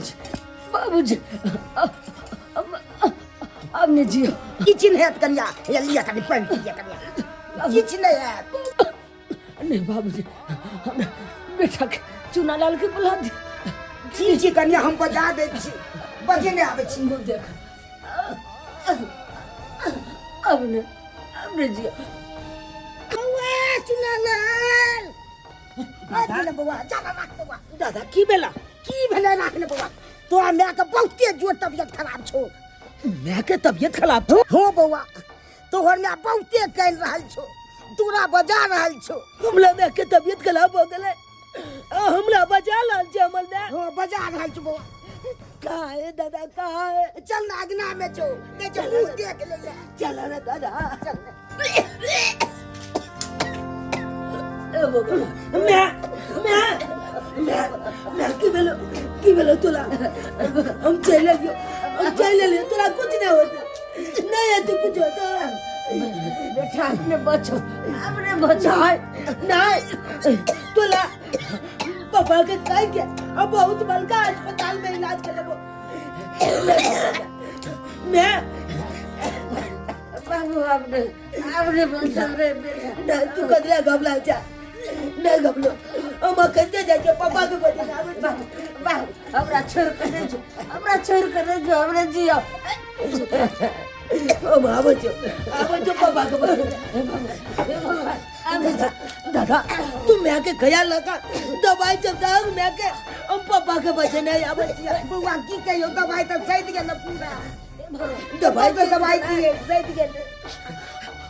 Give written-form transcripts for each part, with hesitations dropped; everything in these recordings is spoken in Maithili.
बाबूजी बाबूजी अब नहि जियो। किछु नहि हैत कनिया, हे लिअ कनि पानि पी लिअ कनिया, किछु नहि हैत। नहीं बाबूजी, हमरा बेटा के चुना लाल के बुला दे। ठीक छै कनिया, हम बजा दै छी, बजेने आबै छी। मुँह देख, अब ने अब ने जियो। बौआ चुना लाल, आबि गेलै बौआ, जा ना राख बौआ। दादा की भेला? की भेलै राख ने बौआ, तोरा माय के बहुते जोर तबियत खराब छौ। माय के तबियत खराब छौ? हो बौआ, तोहर माय बहुते कानि रहल छौ, तोरा बजा रहल छौ। हमरा माय के तबियत खराब हो गेलै, हमरा बजा रहल छै हमर माय। हो बजा रहल छौ बौआ। कहाँ है दादा, कहाँ है? चल ना अगना में छौ, कहै छै मुँह देख ले। चल ना दादा, चल। ए बाबा, मैं मैं मैं मैं की भेलो, की भेलो तोरा? हम चलि एलियो, हम चलि एलियो, तोरा कुछ नहीं होता, नहीं हेतै कुछ होता। बेटा अपने बचो, अपने बचो। नहीं नहीं, तोरा पापा के कह के अब बहुत बड़का अस्पताल में इलाज करेबो। मैं बाबू अपने अपने बचो रे। नहीं, तू कदरा घबरा जा, नहीं घबरो, हम कहते जाए के पापा के बजे आवे। बाबू बाबू, हमरा छोड़ के नहीं जो, हमरा छोड़ के नहीं जो, हमरा जियो। हम आवे जो, आवे जो पापा के बजे। दादा तू मैं के ख्याल रखा, दवाई चलता है मैं के, हम पापा के बजे नहीं आवे। बौआ की कहियो, दवाई तऽ सैद गेल पूरा। दवाई तऽ दवाई दिए सैद गेल।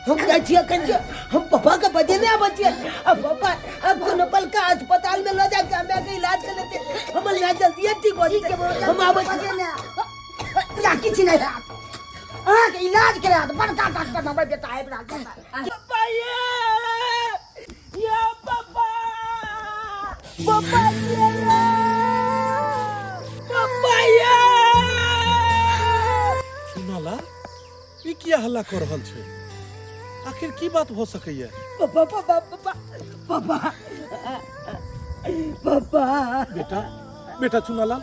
हम जाइ छियै अखन जे हम पापा के बजे नहीं आबै छियै। अब पापा अब कोनो बड़का अस्पताल में लऽ जाके हमरा के इलाज कर लेते, हमर यहाँ जल्दी ठीक हो जेतै। हम आबै छियै। बजे ने किछु नहि हैत, अहाँके इलाज करायत बड़का डॉक्टर हमर बेटा आबि रहल छै। पापा ये, ये पापा, पापा ये रे, पापा ये। चुनालाल, ई किया हल्ला कऽ रहल छै? आखिर की बात भऽ सकैया? पापा पापा पापा पापा पापा। बेटा, बेटा चुनालाल,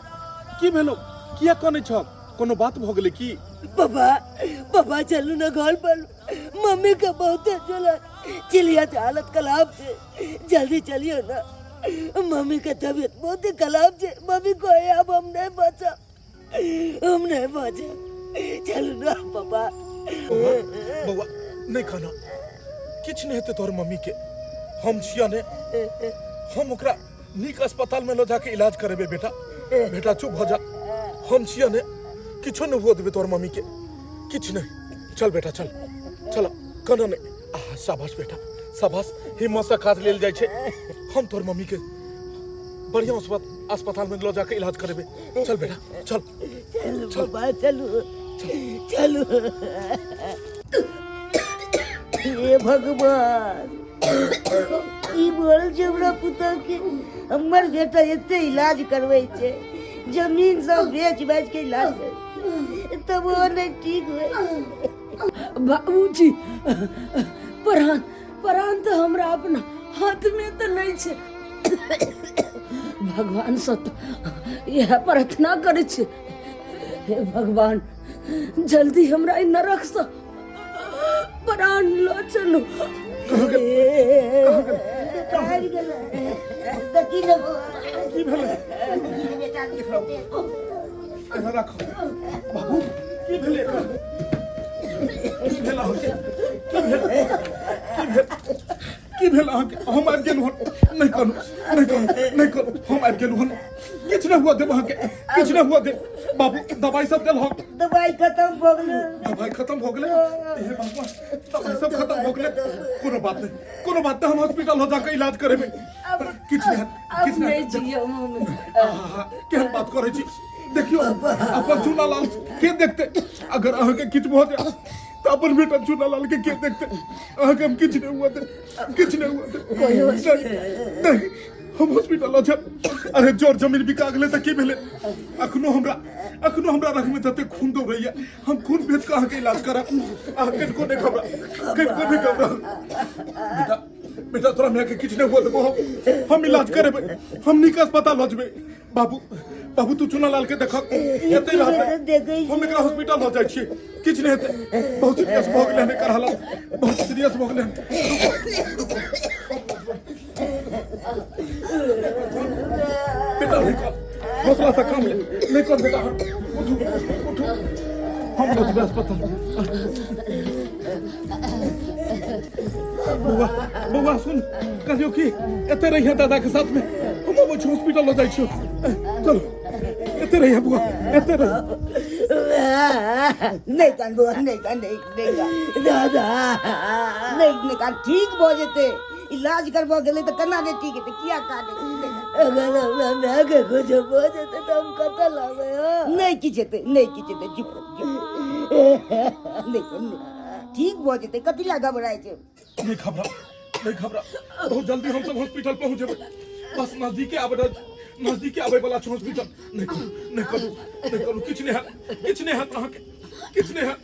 की भेलो? किया कनै छह? कोनो बात भऽ गेलै की? पापा पापा, चलू ना घर पर, मम्मी का बहुत चला चिड़िया के हालत खराब छे, जल्दी चलियो ना, मम्मी के तबीयत बहुत ही खराब छे, मम्मी को अब हम नहीं बचा, हम नहीं बचा, चलू ना पापा। बौआ नहीं खाना, किछु नहीं हेतै तोहर मम्मी के, हम छिया ने, हम ओकरा नीक अस्पताल में लऽ जाके इलाज करेबै। बेटा, बेटा चुप भऽ जा, हम छिया ने, किछो नहीं हुआ देबै तोहर मम्मी के, किछु नहीं। चल बेटा चल, चल, कना नहीं। आह शाबाश बेटा शाबाश, हिम्मत से काज लेल जाइ छै। हम तोहर मम्मी के बढ़िया अस्पताल में लऽ जाके इलाज करेबै। चल बेटा चल। चलू बाबा, चलू चलू। हे भगवान, ई बोल छै हमरा पुतोह के, हमर बेटा एते इलाज करबै छै, जमीन सब बेच बेच के इलाज करै, तब ओ नहीं ठीक होइ। बाबूजी प्राण प्राण तऽ हमरा अपना हाथमे तऽ नहि छै, भगवान से तऽ इएह प्रार्थना करै छी, हे भगवान जल्दी हमरा ई नरकसँ प्राण लऽ चलू। देखी ने बौआ। की भेलै? बेटा एना राख बाबू, की भेलै एकरा? की भेल अहाँके? की भेल, की भेल, की भेल अहाँके? हम आबि गेलहुँ हन। नहि करू, नहि करू, नहि करू, हम आबि गेलहुँ हन, किछु नहि हुआ देब अहाँके, किछु नहि हुआ देब। बाबू दवाई सब देलहक? दवाई खत्म भऽ गेलै। दवाई खत्म भऽ गेलै? हे भगवान, दवाई सब खत्म भऽ गेलै। कोनो बात नहि, कोनो बात नहि, हम हॉस्पिटल लऽ जाके इलाज करेबै, किछु नहि हैत, अब किछु नहि नहीं हैत। जियो मम्मी। आहा, केहन बात करै छी? देखियौ अपन चूना लाल के देखते, अगर अहाँके किछु भऽ जाय तऽ अपन बेटा चूना लाल के के देखते? अहाँके हम किछु नहि हुआ दे, किछु नहि हुआ दे। नहीं नहीं, हम हॉस्पिटल लऽ जायब। अरे जोर जमीन बिका गेलै तऽ की भेलै? अखनो हमरा रग में तते खून दौड़ैया, हम खून भेज कऽ अहाँके इलाज करब। अहाँ कनिको नहि घबरा, कनिको नहि घबरा। बेटा, बेटा, तोरा माय के किछु नहि हुआ देबो, हम इलाज करेबै, हम नीक अस्पताल लऽ जेबै। बाबू, बाबू तू चुना लाल के देखक, एते रहतै। देखै। हम एकरा हॉस्पिटल लऽ जाइ छियै, किछु नहि हेतै। बहुत सीरियस भऽ गेलै हन एकर हालत, बहुत सीरियस भऽ गेलै हन। बेटा नहि कर, हौसला से काम ले, नहि कर बेटा। उठू उठू, हम लऽ जेबै अस्पताल। बौआ बौआ सुन, कहियो कि एते रहिए दादा के साथ में, हम अबै छी, हॉस्पिटल लऽ जाइ छियौ। चलो, एते रहिए बौआ, एते रह। नहि कान बौआ, नहि कान, नहि, नहि कान। दादा। नहि, नहि कान, ठीक भऽ जेतै। इलाज करबऽ गेलै तऽ केना नहि ठीक हेतै? किया कानै? अगर हमरा माय के कुछ भऽ जेतै तऽ हम कतऽ लाबै? हँ, नहि किछु हेतै, नहि किछु हेतै। चुप चुप, नहि नहि, ठीक भऽ जेतै। कथी लए घबराइ छै? नहीं घबरा, नहीं घबरा, बहुत जल्दी हम सब हॉस्पिटल पहुंच जेबै। बस नजदीके आबे, नजदीके आबे वाला छै हॉस्पिटल। नहीं करू, नहीं करू, नहीं करू, किछु नहीं हैत, किछु नहीं हैत अहाँके, किछु नहीं हैत।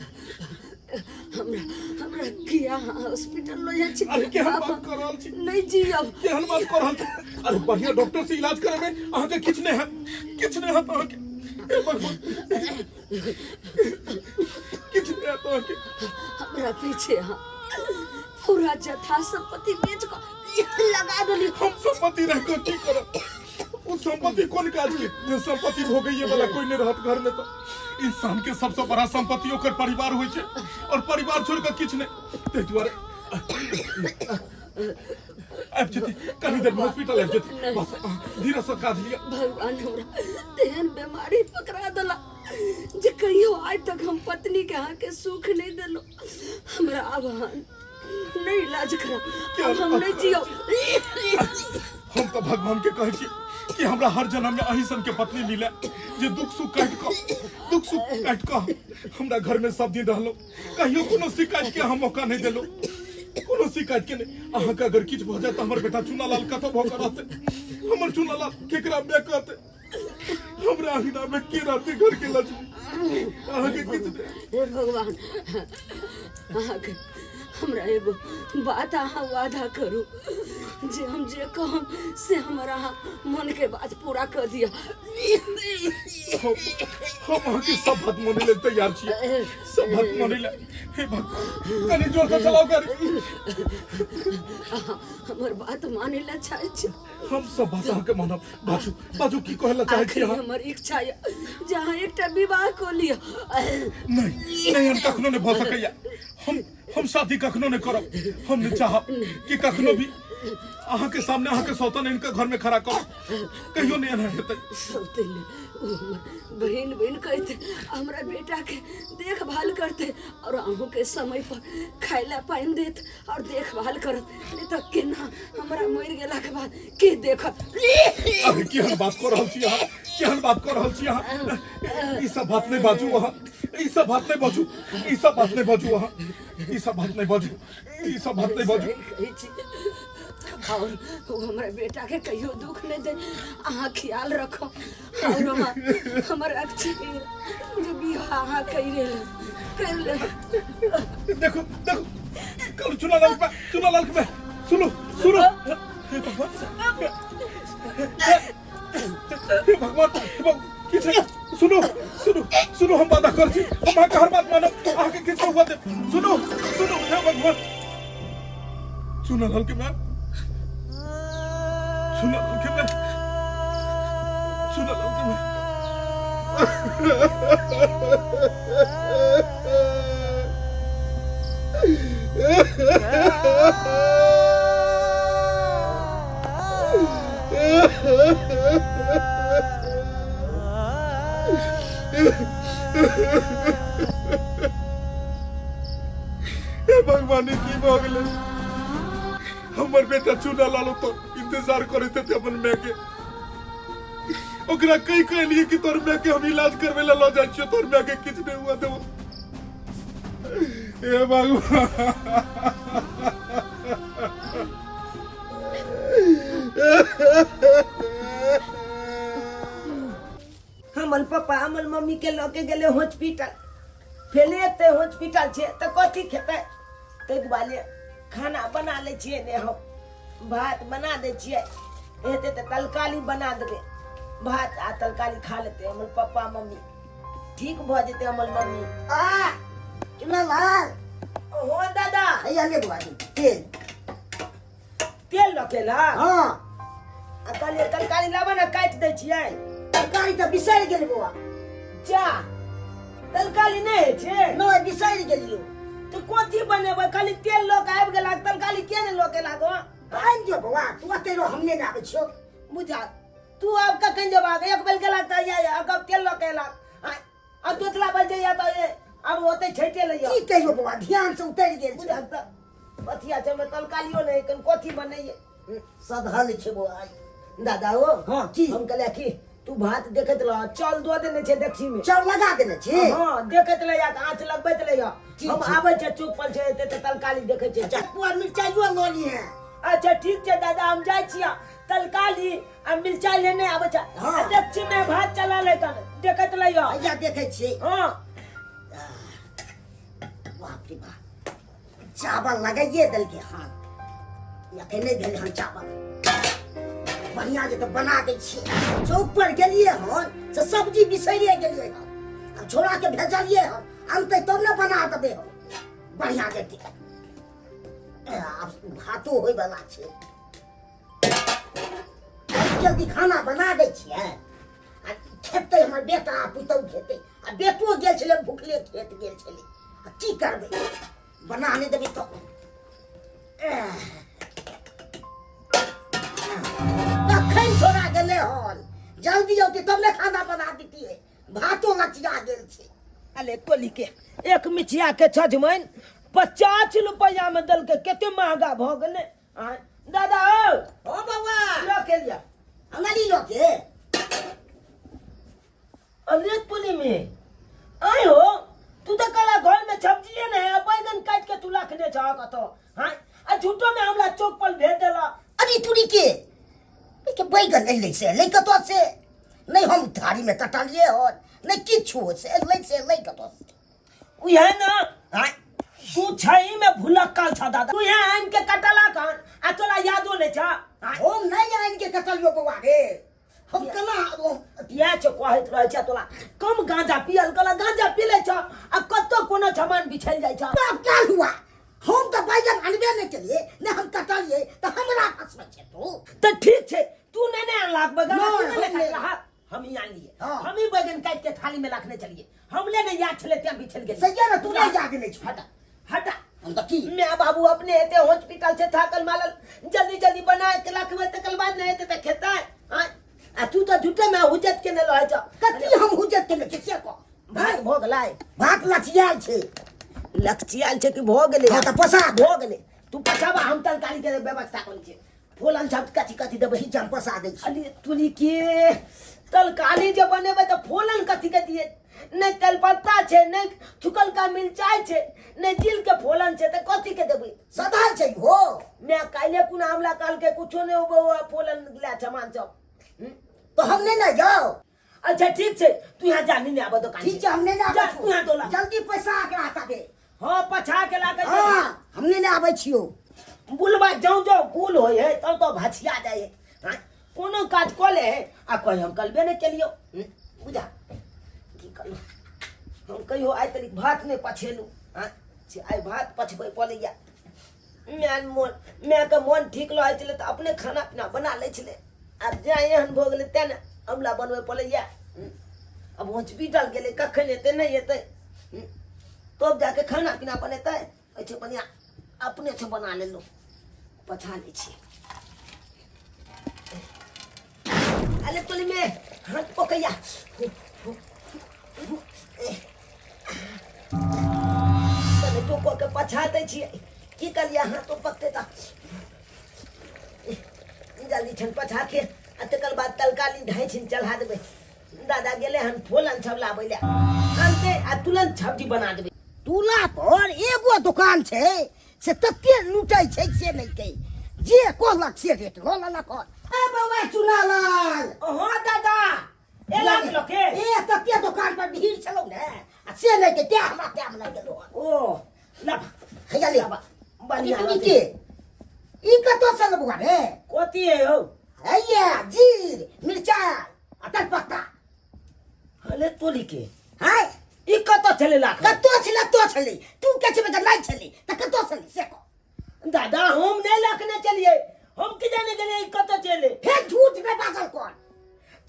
हमरा हमरा किया हॉस्पिटल लऽ जाइ छी? अरे केहन बात कऽ रहल छी? नहि जियब। केहन बात कऽ रहल छी? अरे बढ़िया डॉक्टर से इलाज करेबै, अहाँके किछु नहीं हैत, किछु नहीं हैत अहाँके। हे भगवान, किछु नहीं हैत अहाँके। हमरा पीछे अहाँ पूरा जथा संपत्ति बेच कऽ लगा देली। हम संपत्ति रह कऽ की करब? ओ संपत्ति कोन काज के, जे संपत्ति भोगैये वाला कोई नहीं रहत घर में? तो इंसान के सबसे बड़ा संपत्ति ओकर परिवार होइ छै, और परिवार छोड़ कऽ किछु नहीं। ताहि दुआरे आबि जेतै, कनी देर में हॉस्पिटल आबि जेतै। बस धीरे से काज लिअ। भगवान हमरा तेहन बीमारी पकड़ा देला जे कहियो आइ तक हम पत्नी के अहाँके सुख नहीं देलो। हमरा आब अहाँ नहीं इलाज करब, आब हम नहीं जियब। हम तो भगवान के कहै छी कि हमरा हर जन्म में अहीं सन के पत्नी मिले, जे दुख सुख काटि कऽ, दुख सुख काटि कऽ हमरा घर में सब दिन रहलो, कहियो कोनो शिकायत के हम मौका नहीं देलो, कोनो शिकायत के नहीं। अहाँके अगर किछु भऽ जाए तऽ हमर बेटा चुनालाल कतऽ भऽ कऽ रहतै? हमर चुनालाल केकरा बे कहतै? हमरा अंगना में के रहतै घर के लक्ष्मी? अहाँके किछु नहि। हे भगवान, अहाँके हमरा एगो बात अहाँ वादा करू जे हम जे कहब से हमर अहाँ मन के बात पूरा कर दिअ। हम अहाँके सब बात मानै लेल तैयार छियै, सब बात मानै लेल। हे भगवान, कनि जोर से चलाओ गाड़ी। अहाँ हमर बात मानै लए चाहै छी? हम सब बात अहाँके मानब। बाजू बाजू, की कहै लए चाहै छी आखिरी अहाँ? हमर इच्छा यऽ जे अहाँ एकटा विवाह कऽ लिअ। नहीं नहीं, हम कखनो नहीं भऽ सकैया। हम शादी कखनो नहीं करब। हम नहीं चाहब कि कखनो भी अहाँके सामने अहाँके सौतन इनके घर में खड़ा करब। कहियो नहीं एना हेतै। सौतन ओ हमर बहिन बहिन कहते हमरा बेटा के देखभाल करते और अहूँ के समय पर खाय ला पानि देत और देखभाल करत, नहीं तऽ केना हमरा मरि गेला के बाद के देखत? अरे केहन बात कऽ रहल छी अहाँ? केहन बात कऽ रहल छी अहाँ? ई सब बात नहीं बाजू अहाँ, ई सब बात नहीं बाजू, ई सब बात नहीं बाजू अहाँ, ई सब बात नहीं बाजू, ई सब बात नहीं बाजू। सही कहै छी। और ओ हमरा बेटा के कहियो दुख नहीं दे, अहाँ ख्याल रखो और अहाँ हमर अच्छी जे बियाह अहाँ कर कर ले। देखो देखो, कल चुना लाल पे, चुना लाल पे, सुनो सुनो। हे भगवान, हे भगवान, हे भगवान, किछु सुनो सुनो सुनो, हम वादा कर छी, हम अहाँके हर बात मानब, अहाँके किछु हुआ दे। सुनो सुनो, हे भगवान, चुना लाल के मैं, चुना लाल के मैं, चुना लाल के मैं। हे भगवान, ई की भऽ गेलै? हमर बेटा चुना लाल तो इंतजार करैत हेतै अपन माय के। ओकरा कहि कह एलियै कि तोर माय के हम इलाज करबै लए लऽ जाइ छियौ, तोर माय के किछु नहि हुआ देबो। हे भगवान। हमर पप्पा हमर मम्मी के लऽ के गेलै हॉस्पिटल, फेर एतै हॉस्पिटल छै तऽ कथी खेतै? ताहि दुआरे खाना बना लै छियै ने, हम भात बना दै छियै, हेतै तऽ तरकारी बना देबै। भात आ तरकारी खा लेतै हमर पप्पा मम्मी ठीक भऽ जेतै हमर मम्मी। आ चुनालाल। हो दादा। हैया ले बुआ तेल। तेल रखेला? हाँ। आ कहलियै तरकारी लाबऽ ने, काटि दै छियै। तरकारी तऽ बिसरि गेल बौआ। जा, तरकारी नहि होइ छै? नहि, बिसरि गेलियो। तऽ कथी बनेबै? खाली तेल लऽ कऽ आबि गेला, तरकारी किया नहि लऽ के लागो? आनि दियौ बौआ, तू एते रह, हम नहि आबै छियौ। बुझा, तू आब कखन जेबाक? एक बेर गेला तऽ या तेल लऽ के एला, आ दोसरा बेर जइया तऽ आब ओतै छठे लैया। की कहियो बौआ, ध्यान से उतरि गेल। बुझा तऽ कथिया छै, ओहिमे तरकारियो नहि, कन कथी बनैये? सधल छै बौआ। दादा ओ। हाँ, की? हम कहलियै कि तू भात देखैत रह, चल दऽ देने छै देखी में। चाउर लगा देने छी? हाँ, देखैत रहिया, आँच लगबैत रहिया। ठीक हम छै। आबै छै, चुप पर छै, एते तऽ तरकारी देखै छै। चक्कू आ मिरचाइयो लऽ लिहे। अच्छा ठीक छै दादा, हम जाइ छियै, तरकारी आ मिरचाइ लेने आबै छै। हाँ। आ देखची में भात चला ले, कन देखैत रहिया। हैया देखै छियै। हाँ। बाप रे बाप, चावल लगाइए देलकै हन, एखन नहि भेल हन चावल। बढ़िआँ जे तऽ बना दै छियै। चौक पर गेलियै हन से सब्जी बिसरिए गेलियै हन। आब छोड़ाके भेजलियै हन, अनतै तब ने बना देबै हम बढ़िआँ जेतै। आब भातो होइवला छै, जल्दी खाना बना दै छियै आ खेतै हमर बेटा आ पुतहु खेतै। आ बेटो गेल छलै भुखले, खेत गेल छलै। आ की करबै, बना नहि देबै तऽ कखन छोड़ा गेलै हन। जल्दी औतै तब ने खाना बना दितियै, भातो लचिया गेल छै। अले टोली के एक मिचिया के सजमनि 50 रुपैआ में देलकै, कते महंगा भऽ गेलै। आँय, दादा ओ। ओ बौआ। लऽ के लिअ। अंगली लऽ के। अरे टोली में आय हो, तू तो कला घर में सब्जी नहीं है, बैगन काट के तू रखने छह कतो। हाँ, आ झूठो में हमरा चौक पर भेज देला। अरे टूरी के के बैगन एलै से एलै कतऽ से? नहि हम थारी में कटलियै हन, नहि किछु से एलै से एलै कतऽ से? उहे ना। हाँ, तू छही में भुलक्कल छ दादा, तू यहाँ आनि के कटला कन आ तोरा यादो नहीं छ? हाँ। हम नहीं आनि के कटलियो बौआ रे, हम केना इएह छै कहैत रहै छै तोरा, कम गांजा पियल कला, गांजा पी लै छ आ कतौ कोनो सामान बिछल जाइ छ। बाप क्या हुआ, हम तऽ बैगन अनबे नहि केलियै, नहि हम कटलियै, तऽ हमरा फसबै छै तू? तऽ ठीक छै, तू नहि ने अनलक बैगन? नहि, तू नहि हम ने नहि। कटलहक, हम ही आनलियै। हाँ। हम ही बैगन काटि के थाली में रखने चलिए, हमले नहीं याद छले तें बिछल गेलियै। सही ने, तू नहीं याद नहि छौ। हटा हटा। हम तऽ की my बाबू अपने हेते हॉस्पिटल से थाकल मारल, जल्दी जल्दी बना के रखबै तकर बाद नहि हेतै तऽ खेतै। आँय, आ तू तऽ झूठे में हुजत के नहि रहै छौ। कथी हम हुजत के नहि से कह? भात भऽ गेलै? भात लचियाल छै। लचियाल छै कि भऽ गेलै? हँ तऽ पसा। भऽ गेलै, तू पसाबा, हम तरकारी के व्यवस्था करै छियै। फोलन सब कथी कथी देबै? ठीक छै, हम पसा दै छी। अरे तुली के तरकारी जे बनेबै तऽ फोलन कथी के दियै? नहि तेलपत्ता छै, नहि चुकलका मिरचाइ छै, नहि जिल के फोलन छै, तऽ कथी के देबै? सदा छै हो। मैं काल्हि कुना हमरा कहलकै कुछो नहि हो बौआ, फोलन लए सामान सब। तऽ हम नहि ने जाउ। अच्छा ठीक छै, तू यहाँ जा, नहीं आबऽ दोकान। ठीक छै, हम नहि ने जा, आबै तू यहाँ डोला। जल्दी पैसा आकरा ताबे। हाँ, पछा के लागे छै। हाँ, हम नहि ने आबै छियौ। बुलबा जाऊं जाऊं बुल होय है तब तो भछिया जाय है। हाँ, कोनो काज कऽ ले है आ कही हम कलबे नहि केलियौ। बुझा की करू, हम कहियो आइ तक भात नहि पछेलहुँ। हाँ, से आइ भात पछबै पड़ैया। माय मोन मायके मोन ठीक रहै छलै तऽ अपने खाना पीना बना लै छलै, आब जँ एहन भऽ गेलै तेँ ने हमरा बनबै पड़ैया। आब हॉस्पिटल गेलै, कखन एतै नहि एतै, तब जाके खाना पीना बनेतै। एहिसँ बढ़िआँ अपनेसँ बना लेलहुँ। पछा लै छी। अरे तोलीमे हाथ पकैया कने टोको के पछा दै छियै। की करियै, हाथो पकतै तऽ जल्दी छन पछा के आ तकर बाद तरकारी ढाई छिन चढ़ा देबै। दादा गेलै हन फोलन सब लाबै लए, आनतै आ तुरंत सब्जी बना देबै। टोला पर एगो दुकान छै से तते लूटै छै से नहि कहि, जे कहलक से रेट लऽ लेलक हन। ए बौआ चुनालाल। हाँ दादा, एला लोके। ए तते दुकान पर भीड़ छलौ ने आ से नहि के तें हमरा टाइम लागि गेलो हन। ओ लब। हैया ले। बढ़िया। ई के ई कतऽ से लेबौ रे? कथी है हौ? हैया जीर मिरचाइ आ तेजपत्ता अरे तोली के हाय ई कतऽ छलै लाख कतौ छलै तो छलै तू के छेबे तऽ नहि छलै तऽ कतौ छलै से कह दादा हम नहि लखने चलिए हम की जाने गेलियै ई कतऽ चले फेर झूठ नहि बाजल कर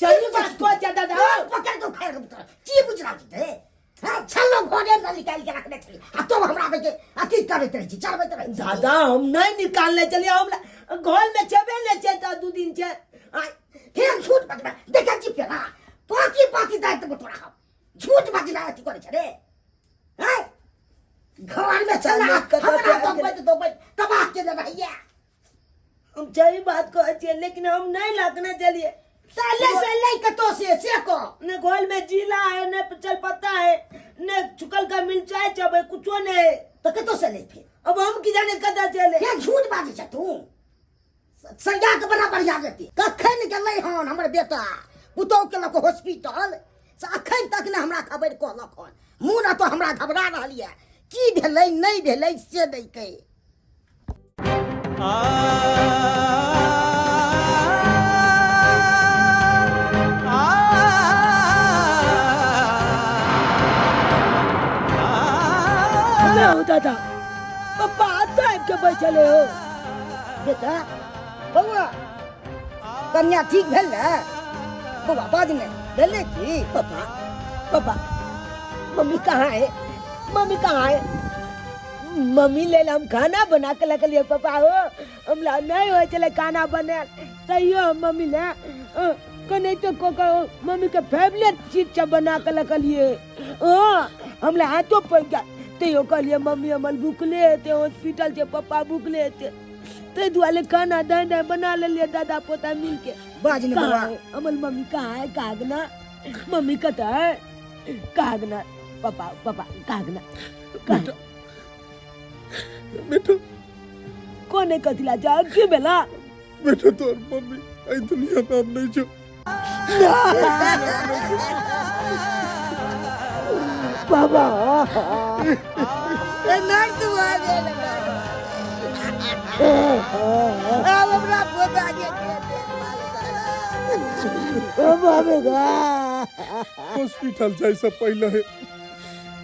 चली बात कह जा दादा कान पकड़ के उखाड़ के तोरा की बुझ रहल छी रे हाँ छलो घरे में निकाल के रखने छली आ तो हमरा के अथी करैत रहै छी चढ़बैत रहै छी दादा हम नहीं निकालने चलिए हम घर में छेबे नहीं छे तो दू दिन छे आय फेर झूठ बजबै देखै छी फेर हाँ पाँची पाँची दाँत देबो तोरा हम झूठ बजला अथी करै छै रे आय घर में छला हमरा दबैत दबैत तबाह केने रहैया हम सही बात कहै छियै लेकिन हम नहीं लगने चलिए साले से ले कतो से से को ने घोल में जीला है ने चलपत्ता है ने चुकल का मिर्चाई चबे कुछो नहीं है तो कतो से ले फिर अब हम की जाने कदा चले ये झूठ बाजै छ तू संज्ञा के बड़ा बढ़िया जेती कखन गेलै हन हमर बेटा पुतोह के लऽ कऽ हॉस्पिटल से अखन तक ने हमरा खबर कहलक हन मुँह ने तो हमरा घबरा रहल यऽ की भेलै नहि भेलै से नहि कहि ना हो दादा पप्पा आता आबि के बैठले हो बेटा बौआ कन्या ठीक भेल ने बौआ बाज ने भेलै की पापा पापा मम्मी कहाँ है मम्मी कहाँ है मम्मी लेल हम खाना बना के लगलिए पापा हो हमरा नहीं हो चले खाना बने तैयो हम मम्मी ले कने तो को को मम्मी के फेवरेट चीज सब बना के लगलिए हाँ हमरा हाथों पड़ गया तैयो कहलिए मम्मी हमर भूखले हेते हॉस्पिटल से पप्पा भूखले हेते ताहि दुआरे खाना दाई दाई बना लेलिए दादा पोता मिल के बाज ने कहाँ बौआ है हमर मम्मी कहाँ है कागना मम्मी कतऽ है कागना पापा पापा कागना बेटा बेटा कोने कथिला जा की भेला बेटा तोर मम्मी एहि दुनिया में अब नहीं छो बाबा नर्द भऽ गेल आब हमरा पोता के के देखभाल करत बाबा हॉस्पिटल जाय से पहले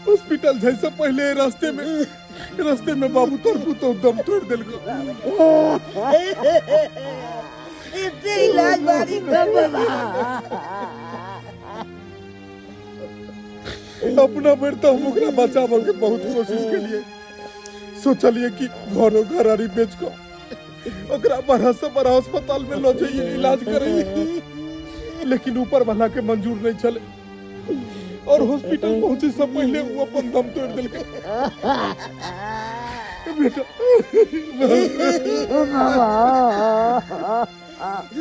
हॉस्पिटल जाय से पहले रास्ते में बाबू तोर पुतोह दम तोड़ देलको एते इलाज बारी अपना भरि तो हम ओकरा बचाबऽ के बहुत कोशिश केलिए सोचलिए कि घरो घरारी बेच कऽ ओकरा बड़ा से बड़ा अस्पताल में लऽ जाइए इलाज करैए लेकिन ऊपर वाला के मंजूर नहीं छले और हॉस्पिटल पहुंचे से पहले वो अपन दम तोड़ देलकै बेटा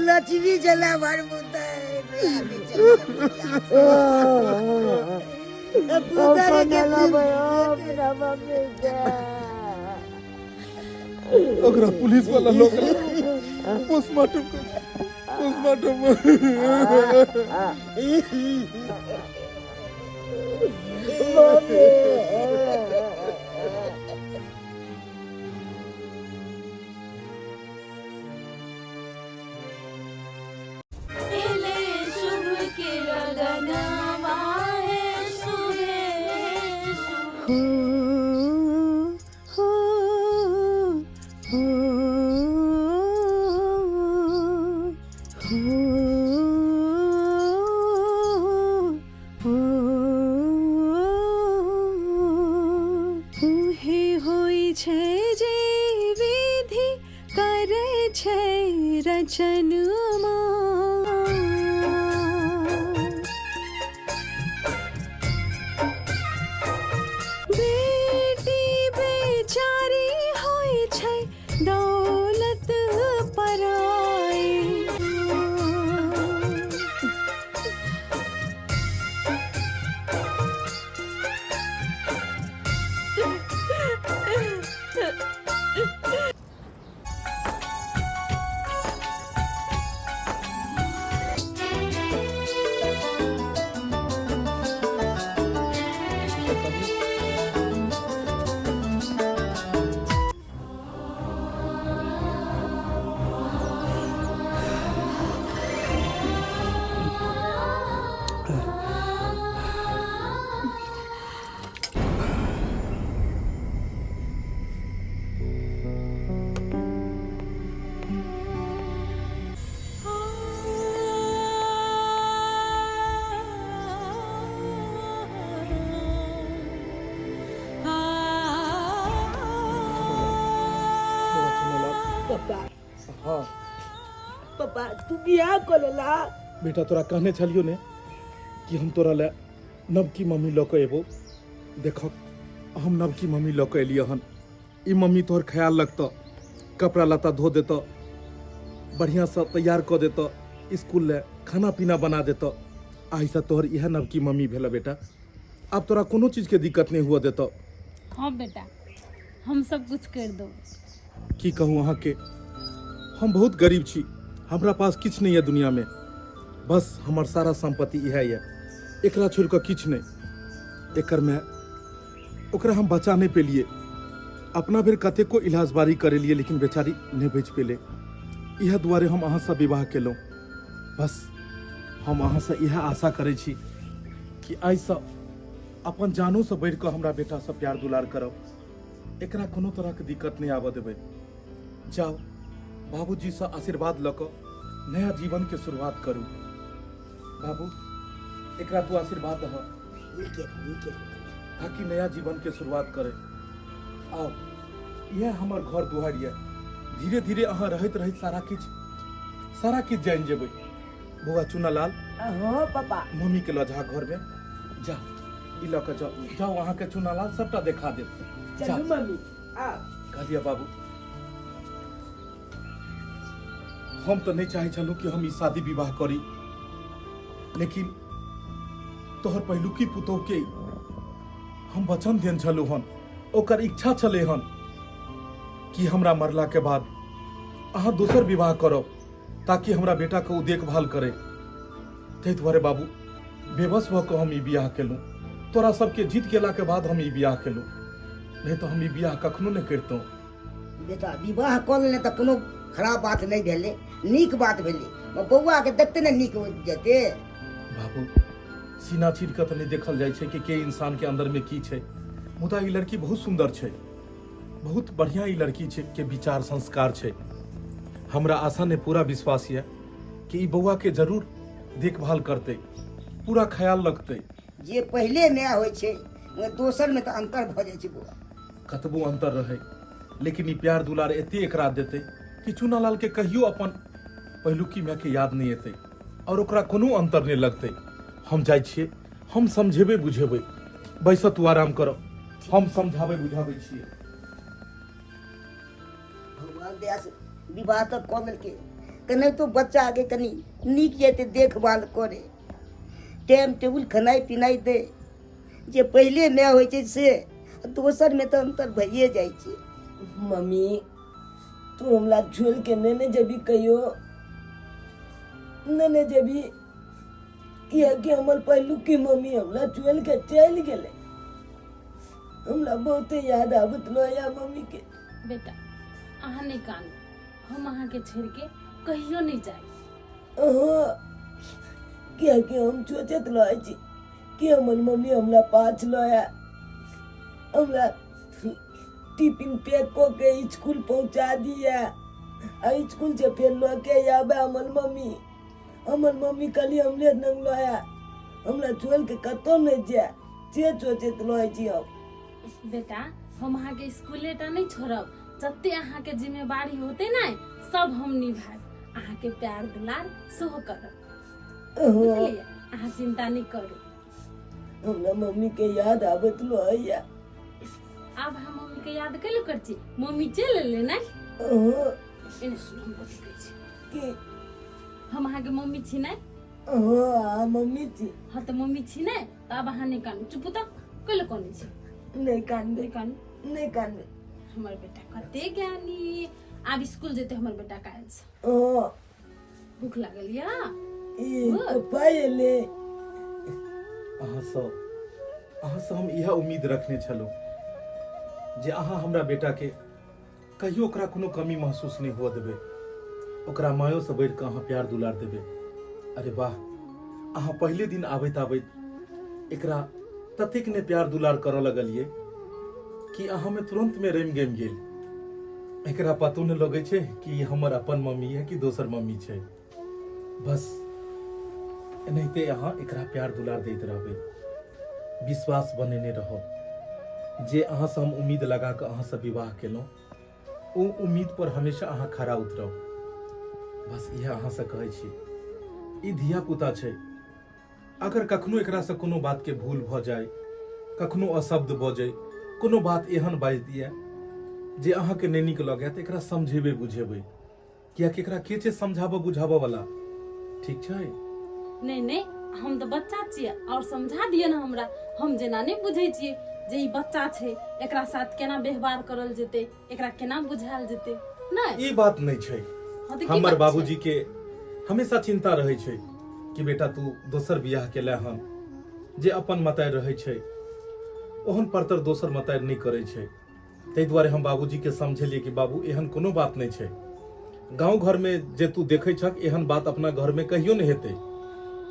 लक्ष्मी जला भर ओकरा पुलिस वाला लोग पोस्टमार्टम पोस्टमार्टम एले शुभ के लगनवा है शुभे शुभ हो हो हो हो उहे होइ छै जे विधि करै छै रचनमा बेटी बेचारी होइ छै दौलत पराई हाँ। पापा तू बियाह कऽ लेला? बेटा तोरा कहने छलियो ने कि हम तोरा ले नवकी मम्मी लऽ कऽ एबो। देखक हम नवकी मम्मी लऽ कऽ एलियै हन। ई मम्मी तोहर ख्याल रखतऽ, कपड़ा लत्ता धो देतऽ, बढ़िआँसँ तैयार कऽ देतऽ, स्कूल ले खाना पीना बना देतऽ। आइसँ तोहर इएह नवकी मम्मी भेल बेटा। आब तोरा कोनो चीजके दिक्कत नहि हुअ देतऽ। हाँ बेटा, हम सब कुछ कर दो। की कहूँ अहाँके, हम बहुत गरीब छी, हमरा पास किछु नहि यऽ दुनियामे। बस हमर सारा सम्पत्ति इएह यऽ, एकरा छोड़ि कऽ किछु नहि। एकर माय ओकरा हम बचा नहि पेलिए। अपना बेर कतेको इलाज बारी करेलिए लेकिन बेचारी नहि बचि पेलै। इएह दुआरे हम अहाँसँ विवाह केलहुँ। बस हम अहाँसँ इएह आशा करै छी कि आइसँ अपन जानोसँ बढ़ि कऽ हमरा बेटासँ प्यार दुलार करब। एकरा कोनो तरहके दिक्कत नहि आबऽ देबै। जाउ बाबूजीसँ आशीर्वाद लऽ कऽ नया जीवनके शुरुआत करू। बाबू एकरा तू आशीर्वाद दह नीके रहू, नीके रहू। ताकि नया जीवन के शुरुआत करे। आओ यह हमर घर दुआरि यऽ। धीरे धीरे अहाँ रहैत रहैत सारा किछु जानि जेबै। बौआ चुनालाल, हाँ पापा। मम्मी के लऽ जा घर में, जा ई लऽ कऽ जाओ, जाओ अहाँ के चुनालाल सबटा देखा देत। चलू जा। मम्मी आ। कहलियै बाबू हम तऽ नहि चाहै छलहुँ कि हम ई शादी विवाह करी, लेकिन तोहर पहिलुकी पुतोह के हम वचन देने छलहुँ हन, ओकर इच्छा छलै हन कि हमरा मरला के बाद अहाँ दोसर विवाह करब ताकि हमरा बेटा के ओ देखभाल करे। ताहि दुआरे बाबू बेबस भऽ कऽ हम ई बियाह केलहुँ। तोरा सबके जीत गेला के बाद हम ई बियाह केलहुँ, नहीं तऽ हम ई बियाह कखनो नहि करितहुँ। बेटा विवाह कऽ लेने तऽ कोनो खराब बात नहि भेलै, नीक बात भेलै। बौआके देखते ने नीक हो जेतै। बाबू सीना चीर कऽ तऽ नहि देखल जाइ छै कि के इंसान के अंदर में की छै, मुदा ई लड़की बहुत सुंदर छै, बहुत बढ़िया ई लड़की छै के विचार संस्कार छै। हमरा आशा ने पूरा विश्वास यऽ कि ई बौआ के जरूर देखभाल करतै, पूरा ख्याल रखतै। जे पहिले माय होइ छै दोसर में तऽ अंतर भऽ जाइ छै बौआ। कतबो अंतर रहै लेकिन ई प्यार दुलार एते एकरा देतै कि चुनालाल के कहियो अपन पहिलुकी माय के याद नहीं एतै और ओकरा कोनो अंतर नहीं लगतै। हम जाइ छियै, हम समझेबै बुझेबै। बैस तू आराम कर, हम समझाबै बुझाबै छियै। भगवान दया से विवाह तऽ कऽ देलकै, कने तो बच्चा के कनी नीक जेतै देखभाल करे, टाइम टेबुल खेनाइ पिनाइ दे। जे पहिले माय होइ छै से दोसर में तऽ अंतर भइए जाइ छै। मम्मी तू हमरा छोड़ के नहि ने जेबी कहियो, नहि ने जेबी, कियाकि हमर पहिलुकी मम्मी हमरा छोड़ के चलि गेलै। हमरा बहुते याद आबैत रहैया मम्मी के। बेटा अहाँ नहि कानू, हम अहाँके छोड़ के कहियो नहि जायब। अहाँ कियाकि हम सोचैत रहै छी कि हमर मम्मी हमरा पाछ लऽ हमरा टिफिन पैक कऽ के स्कूल पहुँचा दिया, आ स्कूल से फेर लऽ के आबे हमर मम्मी। हमर मम्मी कहली हमरे नंग लऽ आया, हमरा छोड़ के कतहु नहि जाय, से सोचैत रहै छी हम। बेटा हम अहाँके स्कूले टा नहि छोड़ब, जते अहाँके जिम्मेवारी होते ने सब हम निभायब, अहाँके प्यार दुलार सेहो करब, बुझलियै? अहाँ चिंता नहि करू। हमरा मम्मी के याद आबैत रहैया। आब हम मम्मी के याद कैले कर छी? मम्मी चलि एलै ने? हाँ। एने सुन, हम कथी कहै छी? की? हम अहाँके मम्मी छी ने? हाँ, अहाँ मम्मी छी। हाँ तऽ मम्मी छी ने, तऽ आब अहाँ नहि कानू, चुप तऽ कैले कानै छी? नहि कानबै। नहि कानू। नहि कानबै। हमर बेटा कते ज्ञानी, आब स्कूल जेतै हमर बेटा काल्हि से। हाँ। भूख लागल या? ई पप्पा एले। अहाँ से हम इएह उम्मीद रखने छलहुँ जे अहाँ हमरा बेटा के कहियो ओकरा कोनो कमी महसूस नहि हुअ देबै, ओकरा मायो से बढ़ि कऽ अहाँ प्यार दुलार देबै। अरे वाह, अहाँ पहिले दिन आबैत आबैत एकरा ततेक ने प्यार दुलार करऽ लगलियै कि अहाँ में तुरंत में रमि गमि गेल। एकरा पतो नहि लगै छै कि ई हमर अपन मम्मी है कि दोसर मम्मी छै। बस एनाहिते अहाँ एकरा प्यार दुलार दैत रहबै, विश्वास बनेने रहब। जे अहाँसँ हम उम्मीद लगा कऽ अहाँसँ विवाह केलहुँ ओ उम्मीद पर हमेशा अहाँ खरा उतरब। बस इएह अहाँसँ कहै छी। ई धिया पुता छै, अगर कखनो एकरासँ कोनो बातके भूल भऽ जाय, कखनो अशब्द बजै, कोनो बात एहन बाजि दिए जे अहाँके नहि नीक लगै, तऽ एकरा समझेबै बुझेबै, कियाकि एकरा के छै समझाबऽ बुझाबऽ वाला? ठीक छै? नहि नहि, हम तऽ बच्चा छियै, और समझा दिअ ने हमरा। हम जेना नहि बुझै छियै जे ई बच्चा छै, एकरा साथ केना व्यवहार करल जेतै, एकरा केना बुझायल जेतै। नहि, ई बात नहि छै। हँ, तऽ की हमर बात छै? बाबूजी के हमेशा चिंता रहै छै कि बेटा तू दोसर बियाह केले हन, जे अपन मतारि रहै छै ओहन परतर दोसर मतारि नहि करै छै। ताहि दुआरे हम बाबूजीके समझेलियै कि बाबू एहन कोनो बात नहि छै, गाँव घरमे जे तू देखै छक एहन बात अपना घरमे कहियो नहि हेतै।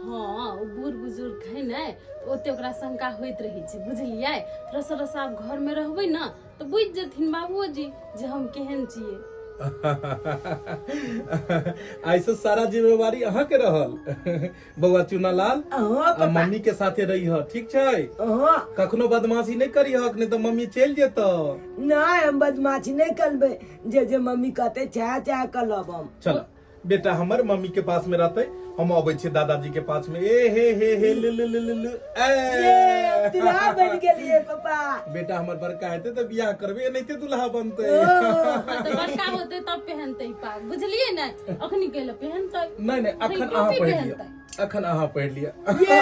हँ, ओ बूढ़ बुजुर्ग है ने, तऽ ओते ओकरा शंका होइत रहै छै, बुझलियै? रस रस आब घरमे रहबै ने तऽ बुझि जेथिन बाबूजी जे हम केहन छियै। आइसँ सारा जिम्मेवारी अहाँके रहल बौआ चुनालाल। हाँ। आ पापा। मम्मी के साथे रही ह, ठीक छै? हाँ। कखनो बदमाशी नहि करी हक, नहीं तो मम्मी चलि जेतौ। नहीं, हम बदमाशी नहीं करबे, जे जे मम्मी कहते चाह चाह कर लब हम। चल बेटा, हमर मम्मी के पास में रहते, हम अबै छी दादाजी के पास में। ए हे हे हे लु लु लु लु लु ए। ये दुल्हा बन गेलिए पापा। बेटा हमर बड़का हेतै तऽ बियाह करबै, एनाहिते दुल्हा बनतै। ओ, हँ, तऽ बड़का होतै तब पहनतै पाग, बुझलियै ने? अखनी कैले पहनतै? नहि नहि, अखन टोपी अहाँ पहिर लिअ। पहनतै। अखन अहाँ पहिर लिअ। ये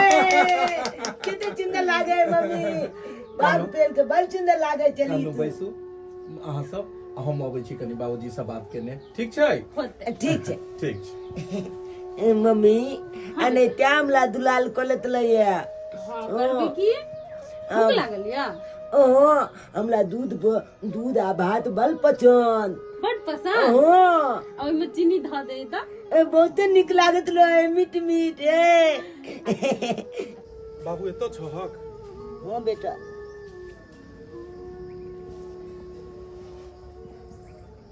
कते सुंदर लागे है मम्मी, बाल पेल के बड़ सुंदर लागे चली। चलू बैसू अहाँ सब, आ हम अबै छी कनि बाबूजी से बात केने, ठीक छै? होतै। ठीक छै। ठीक छै। ए मम्मी, अने त्यामला दुलाल कोलत लैया। हँ, करबै की, भूख लागल या? ओहो, हमरा दूध दूध आ भात बड़ पसंद। बड पसंद? हाँ। आ ओहिमे चीनी धऽ दे तऽ ए बहुते नीक लागत रहे, मीठ मीठ। ए बाबू, एतऽ छहक? हाँ बेटा।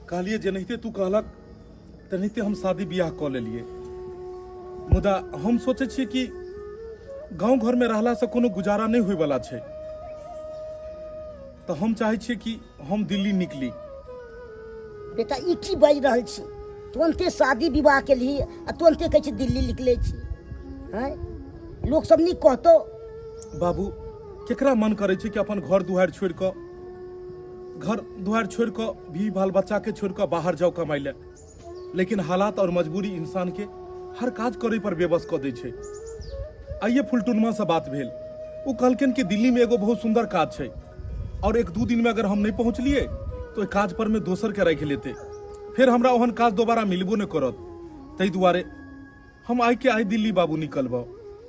कहलिए जेनाहिते तू कहलक तेनाहिते हम शादी बियाह कऽ लेलिए, मुदा हम सोचै छियै कि गाँव घरमे रहलासँ कोनो गुजारा नहि होइवला छै, तऽ हम चाहै छियै कि हम दिल्ली निकली। बेटा, ई की बाजि रहल छी? तुरन्ते शादी विवाह केलही आ तुरन्ते कहै छी दिल्ली निकलै छी? आँय, लोक सब नीक कहतौ? बाबू, केकरा मन करै छै कि अपन घर दुआरि छोड़ि कऽ, घर दुआरि छोड़ि कऽ, भी बाल बच्चाके छोड़ि कऽ बाहर जाउ कमाइ लए? लेकिन हालात और मजबूरी इंसान के हर काज करे पर बेबस कऽ दै छै। आइए फुलटुनमा से बात भेल, ओ कहलखिन कि दिल्ली में एगो बहुत सुंदर काज छै और एक दू दिन में अगर हम नहीं पहुँचलिए तो ओहि काज पर में दोसर के राखि लेते, फिर हमरा ओहन काज दोबारा मिलबो नहीं करत। ताहि दुआरे हम आइ के आइ दिल्ली बाबू निकलबो।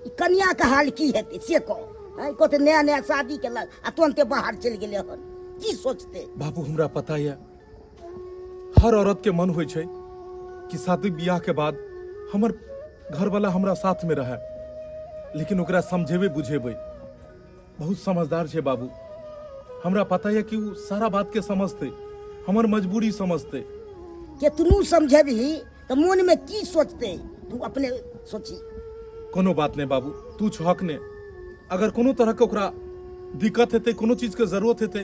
ई कनिया के हाल की हेतै से कह। आँय, कहतै नया नया शादी केलक आ तुरन्ते बाहर चलि गेलै हन, की सोचतै? बाबू, हमरा पता यऽ हर औरत के मन होइ छै कि शादी बियाह के बाद हमर घरवाला हमरा साथ में रहे, लेकिन ओकरा समझेबै बुझेबै। बहुत समझदार छै बाबू, हमरा पता यऽ कि ओ सारा बात के समझतै, हमर मजबूरी समझतै। केतनो समझेबही तऽ मोनमे की सोचतै तू अपने सोची। कोनो बात नहीं बाबू, तू छहक ने, अगर कोनो तरह के ओकरा दिक्कत हेतै, कोनो चीज के जरूरत हेतै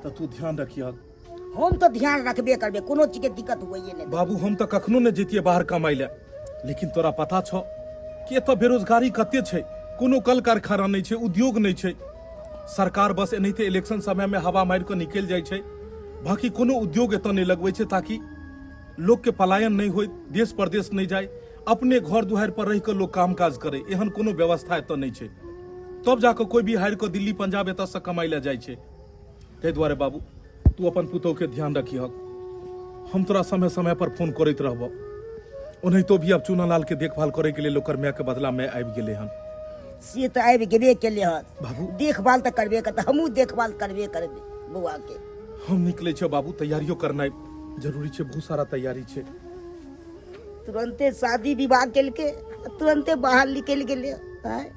तऽ तू ध्यान रखिह। हम तऽ ध्यान रखबे करबै, कोनो चीजके दिक्कत होइए नहि। बाबू, हम तऽ कखनो नहि जैतियै बाहर कमाइ लए, लेकिन तोरा पता छौ कि एतऽ बेरोजगारी कते छै, कोनो कल कारखाना नहि छै, उद्योग नहि छै। सरकार बस एनाहिते इलेक्शन समयमे हवा मारि कऽ निकलि जाइ छै, बाकी कोनो उद्योग एतऽ नहि लगबै छै ताकि लोकके पलायन नहि होय, देश परदेश नहि जाय, अपने घर दुआरि पर रहि कऽ लोक काम काज करे, एहन कोनो व्यवस्था एतऽ नहि छै। तब जाकऽ कोइ भी हारि कऽ दिल्ली पंजाब एतऽसँ कमाइ लए जाइ छै। ताहि दुआरे बाबू, तू अपन पुतोहके ध्यान रखिहक, हम तोरा समय समय पर फोन करैत रहबह। ओनाहितो भी आब चूनालाल के देखभाल करैके लेल ओकर मायके बदला माय आबि गेलै हन। से तऽ आबि गेबे केलै हन। बाबू। देखभाल तऽ करबे करतै, हमहूँ देखभाल करबे करबै बौआके। हम निकलै छियै बाबू, तैयारियो करनाइ जरूरी छै, बहुत सारा तैयारी छै। तुरन्ते शादी विवाह केलकै आ तुरन्ते बाहर निकलि गेलै। आँय,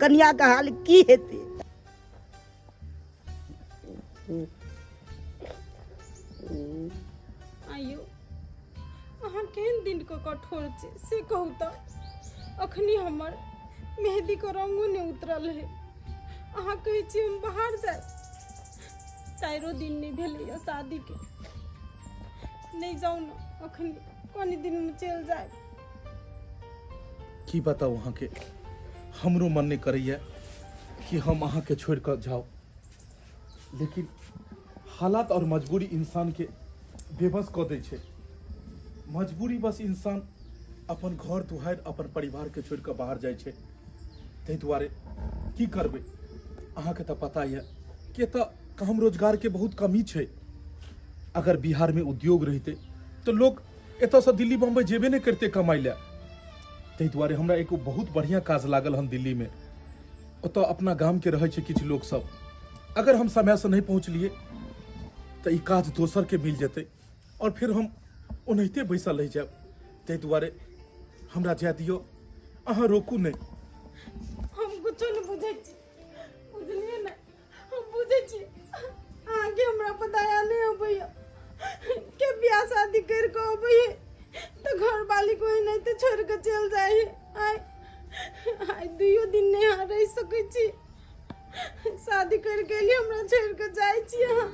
कनियाके हाल की हेतै? आइयो अहाँ केहन दिनके कठोर छै से कहू तऽ। अखनी हमर मेहदीके रंगो नहि उतरल है, अहाँ कहै छी हम बाहर जाय। चारिो दिन नहि भेलैए शादीके। नहि जाउ ने अखनी, कनी दिन में चलि जायब। की बताउ अहाँके, हमरो मन नहि करैए कि हम अहाँके छोड़ि कऽ जाउ, लेकिन हालात और मजबूरी इंसान के बेबस कऽ दै छै। मजबूरी बस इंसान अपन घर दुआरि अपन परिवार के छोड़ि कऽ बाहर जाइ छै। ताहि दुआरे की करबै, अहाँके तऽ पता यऽ कि एतऽ काम रोजगारके बहुत कमी छै। अगर बिहारमे उद्योग रहितै तऽ लोक एतऽसँ दिल्ली बम्बई जेबे नहि करितै कमाइ लए। ताहि दुआरे हमरा एगो बहुत बढ़िआँ काज लागल हन दिल्लीमे। ओतऽ अपना गामके रहै छै किछु लोकसभ। अगर हम समयसँ नहि पहुँचलियै तऽ ई काज दोसरके मिल जेतै आओर फेर हम ओनाहिते बैसल रहि जायब। ताहि दुआरे हमरा जाय दियौ, अहाँ रोकू नहि। हम कुछो नहि बुझै छी, बुझलियै ने? हम बुझै छी अहाँके हमरा पर दया नहि अबैया के बियाह शादी करि कऽ अबैया तऽ घर वाली को एनाहिते छोड़ि कऽ चलि जाइ है। आइ आइ दुइयो दिन नहि अहाँ रहि सकै छी। शादी करि कऽ एलियै, हमरा छोड़ि कऽ जाइ छी अहाँ।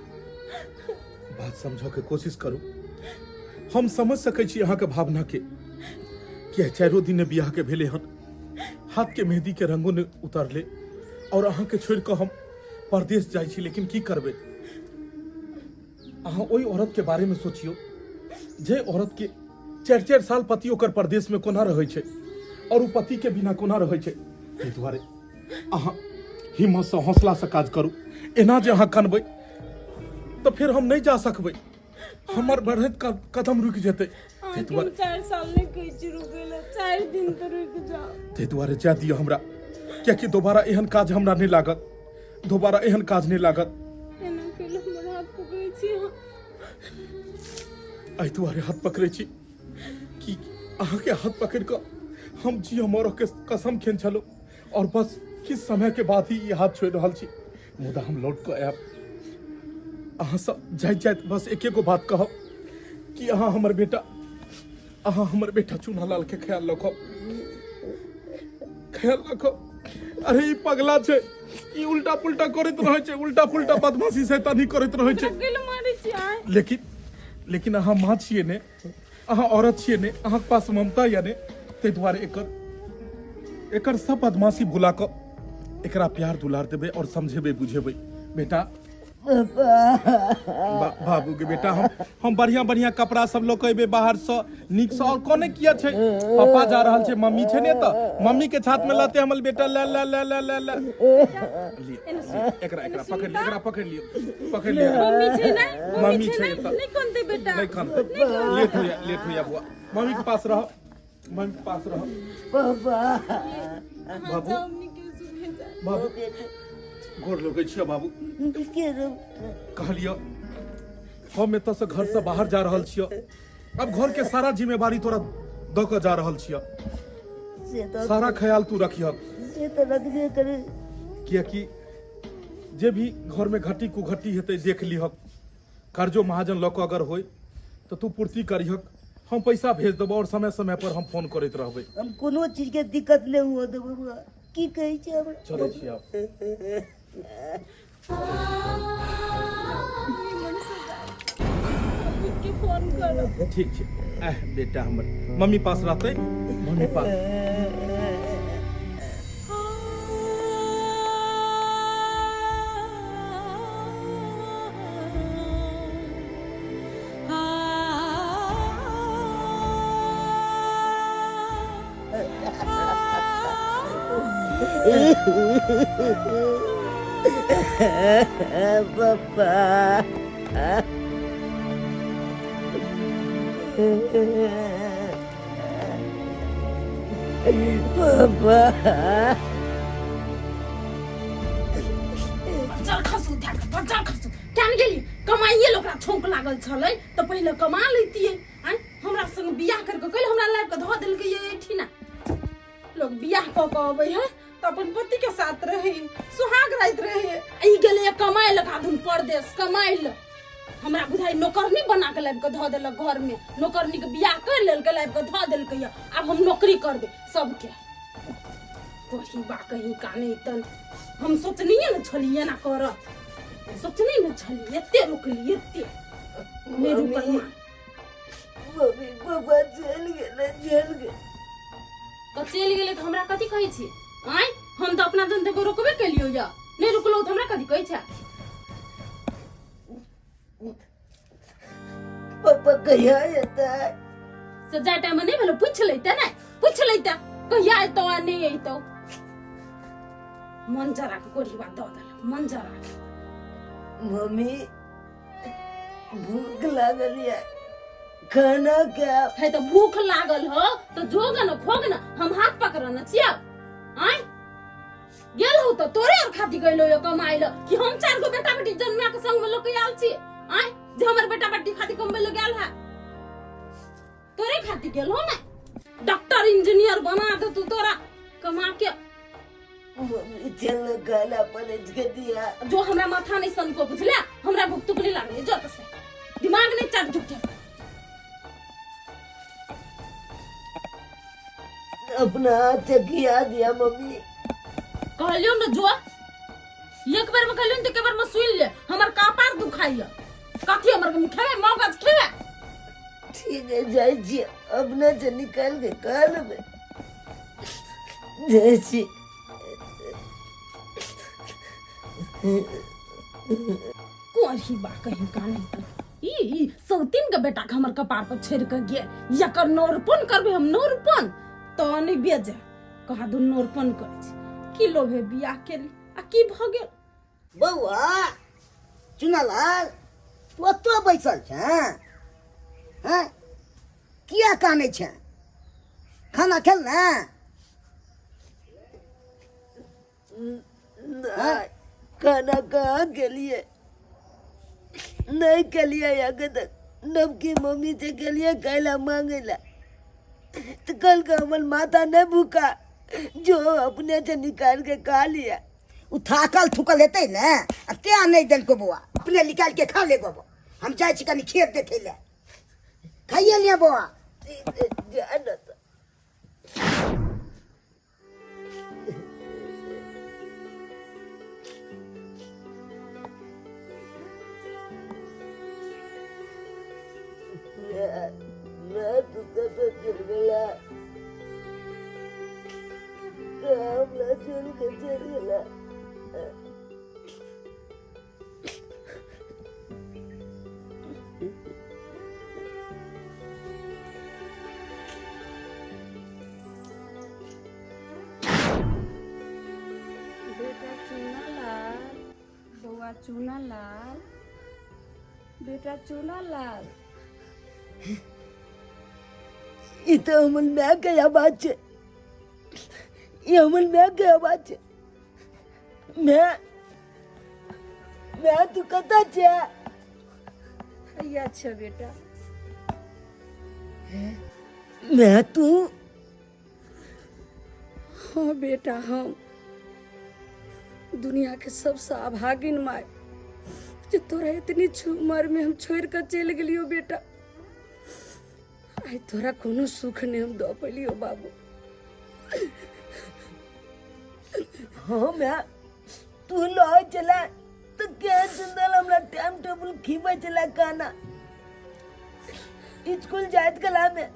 बात समझऽ के कोशिश करू। हम समझ सकै छी अहाँके भावना के, कि चारो दिन बियाह के भेलै हन, हाथ के मेहंदी के रंगो ने उतरले और अहाँ के छोड़ के हम परदेश जाइ छी। लेकिन की करबै, अहाँ ओहि औरत के बारे में सोचियो जे औरत के 4-4 साल पति ओकर परदेश में कोना रहै छै और उ पति के बिना कोना रहै छै। ताहि दुआरे अहाँ हिम्मत से हौसला से काज करू। एना जे अहाँ कनबै तऽ फेर हम नहि जा सकबै, हमर बढ़ैत कदम रुकि जेतै। ताहि अहाँके हम दुआरे 4 साल नहि कहै छी रुकै लए, 4 दिन तऽ रुकि जाउ। ताहि दुआरे जाय दिअ हमरा, कियाकि दोबारा एहन काज हमरा नहि लागत, दोबारा एहन काज नहि लागत। एना कैले हमर हाथ पकड़ै छी अहाँ? एहि दुआरे हाथ पकड़ै छी कि अहाँके हाथ पकड़ि कऽ हम जी मरऽ के कसम खेने छलहुँ और बस किछु समय के बाद ही ई हाथ छोड़ि रहल छी। मुदा हम लौट कऽ आयब। अहाँ सब जाइत जाइत बस एके गो बात कहब कि अहाँ हमर बेटा, अहाँ हमर बेटा चूनालाल के ख्याल रखब, ख्याल रखब। अरे ई पगला छै, ई उल्टा पुल्टा करैत रहै छै, उल्टा पुल्टा बदमाशी शैतानी करैत रहै छै। कैले मारै छी आइ? लेकिन लेकिन अहाँ माँ छियै ने, अहाँ औरत छियै ने, अहाँके पास ममता यऽ ने, ताहि दुआरे एकर एकर सब बदमाशी भुला कऽ एकरा प्यार दुलार देबै और समझेबै बुझेबै। बेटा बाबू के बेटा, हम बढ़िया बढ़िया कपड़ा सब लऽ कऽ एबै बाहर से नीक से। और कोने किया छै, पापा जा रहल छै, मम्मी छै ने, तऽ मम्मी के छात में लते हमर बेटा। ले ले ले ले ले ले लिअ, एकरा एकरा पकड़ लिअ, एकरा पकड़ लिअ, पकड़ लिअ। मम्मी छै ने, मम्मी छै ने, तऽ। नहि कनतै बेटा, नहीं कनते, लेट हो जा, लेट हो जा बुआ, मम्मी के पास रहो, मम्मी के पास रहो। पापा अहाँ बाबू। जाउ, नीके सुखे जाउ। बाबू गोर लगै छियौ बाबू। के रो? कहलियौ हम एतऽ से घर से बाहर जा रहल छियौ, अब घर के सारा जिम्मेवारी तोरा दऽ कऽ जा रहल छियौ। से तऽ सारा ख्याल तू रखियह। से तऽ रखबे करे। कियाकि जे भी घर में घटी कुघटी हेतै देख लिहक, कर्जो महाजन लऽ कऽ अगर होय तऽ तू पूर्ति करिहक, हम पैसा भेज देबौ और समय समय पर हम फोन करैत रहबै। हम कोनो चीज के दिक्कत नहि हुअ देबै बौआ। की कहै छै हमरा? चलै छी आब। निमन से जाउ, मम्मी के फोन करो। ठीक छै। आह बेटा हमर मम्मी पास रहतै, मम्मी पास। पप्पा पप्पा बज्जर खसू धए कऽ, बज्जर खसू। केहन गेली कमाइए लए? ओकरा छौंक लागल छलै तऽ पहिले कमा लैतियै। आँय, हमरा संग बियाह करि कऽ कैले हमरा लाबि कऽ धऽ देलकै ये एहिठिना? लोग बियाह कऽ कऽ अबै है तऽ अपन पति के साथ रहै, सुहाग राति रहै। ई गेलै कमाइ लए आधुन परदेश कमाइ लए। हमरा बुझाइ नौकरनी बना कऽ लाबि कऽ धऽ देलक घरमे। नौकरनीके बियाह करि लेलकै, लाबि कऽ धऽ देलकै। आब हम नौकरी करबै सबके। कही बा कहीं का नहीं तन हम सोचनिए ने छली एना करत, सोचने ने छली। एते रोकली, एते नहि रुकल। माँ मम्मी पापा चलि गेलै चलि गेलै। तऽ चलि गेलै तऽ हमरा कथी कहै छी? आँय, हम तऽ अपना जन देखो रोकबे केलियो या नहि रुकलो तऽ हमरा कथी कहै छै? पापा कहिया एतै? से जाय टाइम में नहि भेलो, पूछि लैते ने, पूछि लैते कहिया एतौ आ नहि एतौ। मन जरा के कोढ़ीबा दऽ देलक, मन जरा के। मम्मी भूख लागल ये, खाना खायब। है तऽ भूख लागल हो तऽ जोग न खोग न, हम हाथ पकड़ न छियौ। आँय गेल हो तऽ तोरे और खाती गइलो यो कमाइ ल कि हम चार गो बेटा बेटी जन्मा के संग में लोग आयल छी? आँय जे हमर बेटा बेटी खाती कमबै ल गेल है, तोरे खाती गेल हो ने? डॉक्टर इंजीनियर बना दे तू तोरा कमा के। मम्मी चल खाना पलट के दिया। जो हमरा माथा नहीं सनको, बुझले? हमरा भूख तुक नहीं लागले, जो तो से दिमाग नहीं चाट झूठे। अपना हाथ से खिया दिया मम्मी। कहलियो न जो एक बेर में कहलियो न तो एक बेर में सुन ले। हमर कपार दुखाइया, कथी हमर खेबे मगज खेबे? ठीक है, जाइ छी, अपना से निकाल के खा लेबै, जाइ छी। कोही बा कहीं का नहीं तो ई ई सौतीन के बेटा के हमर कपार पर छेड़ के गेल। एकर नोरपन करबे हम, नोरपन तो नहीं बेजे कहा दू नोरपन करै छी। की लोभे बियाह केली आ की भऽ गेल? बौआ चुनालाल, तू ओतऽ बैसल छें? हैं, किया कानै छें? खाना खेल ने? नहीं, खाना कहाँ केलिए, नहीं केलिए अखन तक। नवकी मम्मी से गेलिए कैला मांगे ला तो कल का हमर माता नहीं भूखा, जो अपने से निकाल के खा लिया। ओ थाकल थुकल हेतै ने आ तें नहि देलको। बौआ, अपने निकालि के खा ले बौआ, हम जाइ छी कनि खेत देखै लए। खाइए लिअ बौआ। जा न तऽ। मैं तू कतऽ चलि गेला? हमरा छोड़ि के चलि गेला। बेटा चूनालाल, बौआ चूनालाल, बेटा चूनालाल। ई तऽ हमर माय के आवाज छै, ई हमर माय के आवाज छै। माय, माय, तू कतऽ छै? हैया छै बेटा। माय, तू? हाँ बेटा, हम दुनिया के सबसे अभागिन माय जे तोरा इतनी उम्र में हम छोड़ के चलि गेलियो बेटा। आइ तोरा कोनो सुख नहीं हम दऽ पेलियो बाबू। हाँ माय, तू लऽ चला तो क्या सुंदर हमरा टाइम टेबुल खीबै चला खाना। स्कूल जाइत कला में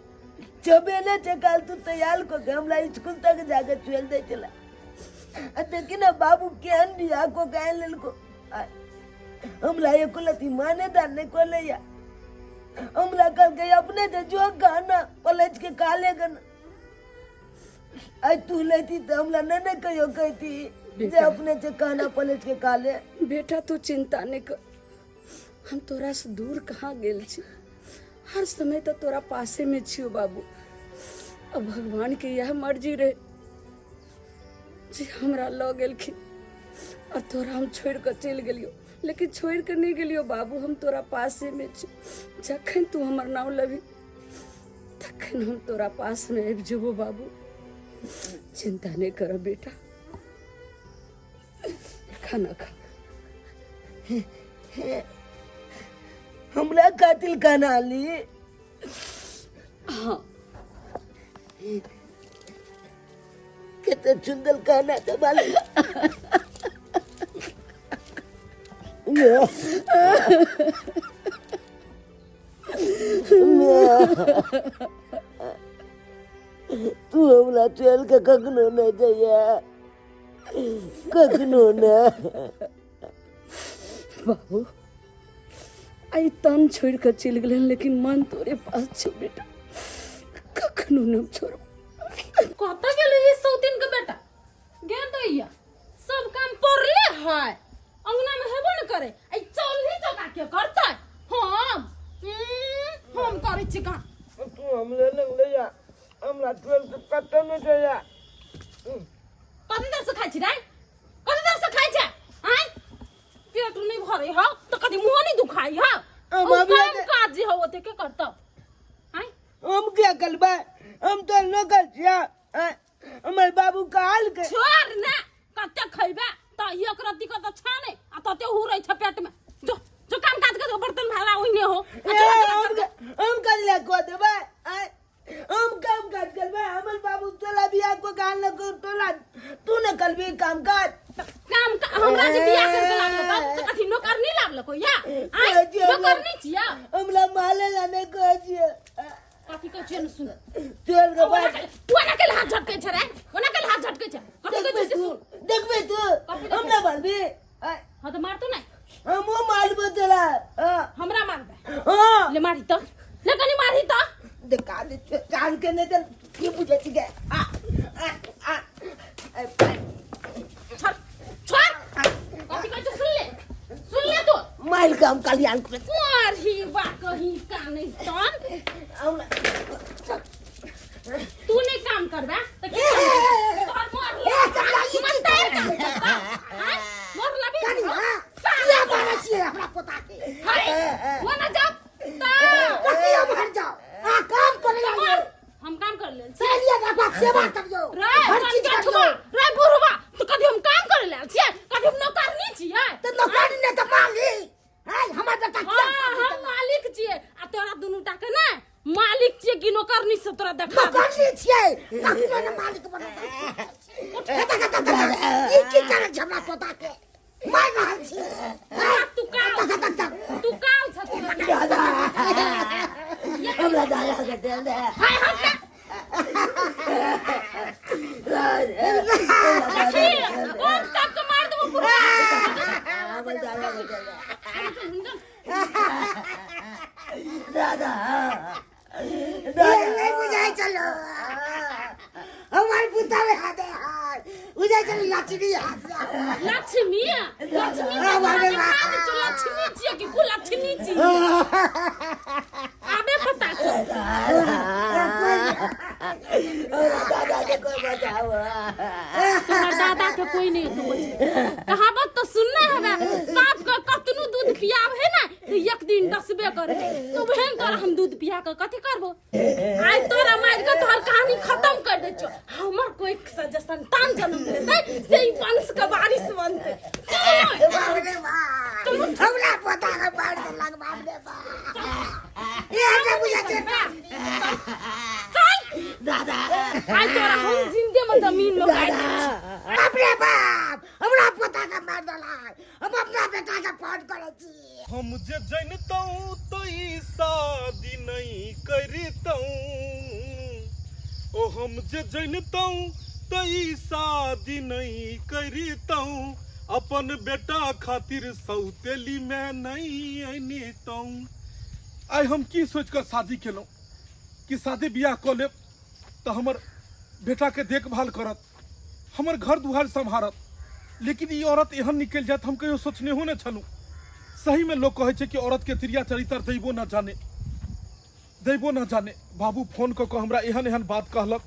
चबेले छे काल तू तैयार को के हमरा स्कूल तक जाके चल दे चला। आ देखी ना बाबू केहन बियाह को के लेलको। हमरा एको लती माने दान नहीं को लैया। हमरा कल के अपने से जो गाना पलट के खा ले गन। आई तू लेती तो हमरा नहीं ने कहियो कहती जे बेटा। अपने से खाना पलट के खा ले। बेटा तू चिंता नहीं कर, हम तोरा से दूर कहाँ गेल छी? हर समय तो तोरा पासे में छियो बाबू। अब भगवान के यह मर्जी रहे जे हमरा लऽ गेलखिन और तोरा हम छोड़ के चलि गेलियो, लेकिन छोड़ के नहीं गेलियो बाबू, हम तोरा पासे में छी। जखन तू हमर नाम लेबही तखन हम तोरा पास में आबि जेबो बाबू। चिंता नहीं कर बेटा, खाना खा। हमरा कातिल खाना ली? हाँ। कते सुंदर खाना चबाल। तू हमरा चल के कखनो नहि जइया, कखनो नहि। बाबू, आइ तन छोड़ि कऽ चलि गेलै, लेकिन मन तोरे पास छौ बेटा, कखनो नहि छोड़ब। कतऽ गेलै ई सौतीन के बेटा? गे दैया, सब काम पड़ले है, अंगना में हेबो न करे। आई चौलही चौका के करतै? हम हम करै छी काम। तू हमरे लग ले जा, हमरा टोल के कतौ नहि जइया। कथी दर से खाइ छी रे? कथी दर से खाइ छै? आँय, पेट नहीं भरे हौ तो कथी मुँह नहीं दुखाई हौ? हम ओ अभी काम काज जे हौ ओते के करतौ? आँय, हम क्या करबै? हम तो नौकर छियै। आँय, हमर बाबू कहल के छोड़ ने, कते खैबे त एक रत्ती के त छाने आ तते हुरै छ पेट में। जो जो काम काज कर, बर्तन भाड़ा ओहिने हो। आ ए, चला चला हम कर दे। हम कर को देबै? आँय, हम काम काज करबै? हमर बाबू तोला बियाह को गान लगो तोला, तू न करबी काम काज? काम का हमरा जे बियाह कर के लाबलको त कथी नौकरनी लाबलको या? आँय, कहै छियै हमरा- नौकरनी छिया? हमरा माले ला नहि कहै छियै। कथी कहै छियै ने सुन। चल के ओना बात के- ओना के हाथ झटकै छै रे, ओना के हाथ झटकै छै? कथी कहै देखबे छियै से तू सुन। देखबे तू। कथी देखबै? हमरा मारबी? आँय, हाँ त मारतो नै। हमहूँ मारबो तोरा। हाँ। हमरा मारबे? हाँ। ले मारी त, ले कनी मारी त। देखा दे चाल के नहीं तो की बुझे छी गे? आ आ आ ए, ए, छोड़ छोड़, कथी कहै छै सुन ले, सुन ले तू। मार के हम कल्याण कर मारही बा कहीं का नहीं तन। हमरा तू नहीं काम करबे त की काम करबे? तोहर मार ले। ए, कनिया, ई की मरते काम करता? आँय? मार लबी? कनिया, किया मारै छियै हमरा पोता के? हाय, वो ना जाओ ता। कथी हम हट जाओ? अहाँ काम करै मार। आइयो। हम काम कर लेल छी। सहेलिया के बात सेवा करियो, रे हर चीज कनकठुआ, करियो। रे बुढ़वा, तो कभी हम काम करे लेल छियै? कभी हम नौकरनी छियै? तऽ नौकरी नहि तऽ मालिक है हमर बेटा। किया हाँ, हम मालिक छियै आ तोरा दुनू टा के ने मालिक छियै कि नौकरनी से तोरा देखा दै। नौकरनी छियै, कखनो ने मालिक बनत। ई की करै छै? हमरा पोता के मारि रहल छी। तू काल तू काल छ तू। हमरा दादा के दे दे। हाय, हम ना देखी कौन साहब के मार देबो पूरा। हमर दादा के दे दे। दादा। नहीं बुझाइ चलो हमर पुता रे, हाथे हाथ बुझाइ चलो लक्ष्मी हाथ से। लक्ष्मी, लक्ष्मी हाँ, बाप रे बाप। देखा दे छौ, लक्ष्मी छियै कि कुलक्ष्मी छियै, आबे पता चल। हमरा दादा के कोई बचाओ। तोहर दादा के कोई नहीं तो बचे। कहावत तो सुनने हवे, सांप के कतनो दूध पियाब है ना तो एक दिन डसबे करे। तो बहन, तोरा हम दूध पिया के कथी करबो? आइ तोरा मार के तोहर कहानी खत्म कर दे छो। हमर कोई से संतान जन्म लेतै से ई वंश के वारिस बनतै। चलो। बाप रे बाप, हमरा पोता के मारि देलक। बाप रे बाप, ए हमरा बुझाइ छै। चल। दादा। आइ तोरा हम जिंदे में जमीन में गाड़ि दै छी। बाप रे बाप, हमरा पोता के मारि देलक। हम अपना बेटा के फोन करै छी। हम जे जनितहुँ तऽ ई शादी नहि करितहुँ, ओ हम जे जनितहुँ तऽ ई शादी नहि करितहुँ, अपन बेटा खातिर सौतेली मे नहि अनितहुँ। आइ हम की सोचि कऽ शादी केलहुँ कि शादी बियाह कऽ लेब तऽ हमर बेटाके देखभाल करत, हमर घर दुआर सम्हारत, लेकिन ई औरत एहन निकलि जायत हम कहियो सोचनेहो नहि छलहुँ। सहीमे लोक कहै छै कि औरतके तिरिया चरितर दैबो न जाने, दैबो न जाने। बाबू फोन कऽ कऽ हमरा एहन एहन बात कहलक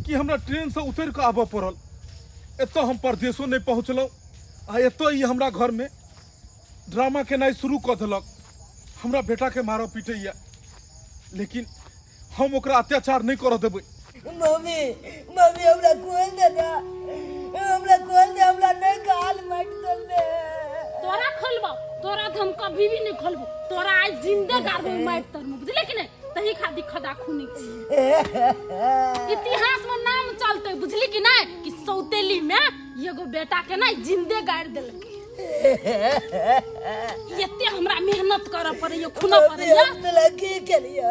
कि हमरा ट्रेनसँ उतरि कऽ आबऽ पड़ल। एतऽ हम परदेशो नहि पहुँचलहुँ आ एतऽ ई हमरा घरमे ड्रामा केनाइ शुरू कऽ देलक। हमरा बेटाके मारऽ पीटैए, लेकिन हम ओकरा अत्याचार नहि करऽ देबै। मम्मी, मम्मी, हमरा खोल दे ना, हमरा खोल दे, हमरा नहीं गाल माटि दे। तोरा खोलबो? तोरा तो हम कभी भी नहीं खोलबो। तोरा आज जिंदे गाड़बो माटि तर में, बुझले कि नहीं? तही खातिर खदा खूनी छी, इतिहास में नाम चलते, बुझली कि नहीं, कि सौतेली में एगो बेटा के नहीं जिंदे गाड़ देलकै। एते हमरा मेहनत करऽ पड़ैया खुनऽ पड़ैया हम तोरा की केलियो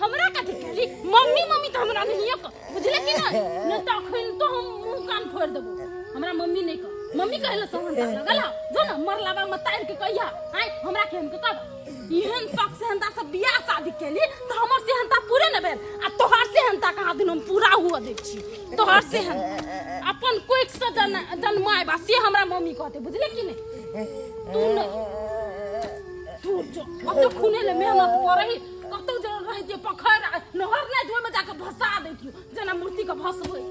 हमरा कथी कहली मम्मी मम्मी तऽ हमरा नहिये कह बुझले कि नहीं नहीं तऽ अखन तो हम मुंह कान फोड़ देबो हमरा मम्मी नहीं कह मम्मी कहले सहनता लगल हा जो ना मरलाबा में तार के कहिया आय हमरा केहन के कब एहन शौक सेहनता से बियाह शादी केली तऽ हमर सेहनता पूरे न भेल आ तोहर सेहनता कहाँ दिन हम पूरा हुआ दै छी तोहर सेहनता अपन कोइक से जन जन्माए बा से हमरा मम्मी कहते बुझले कि नहीं तू नहीं तू जो कतो खूने ले मेहनत करही कतो जे रहितियो पोखरि आ नहर नहि ओहिमे जाके भसा दैतियो जेना मूर्ति के भसबै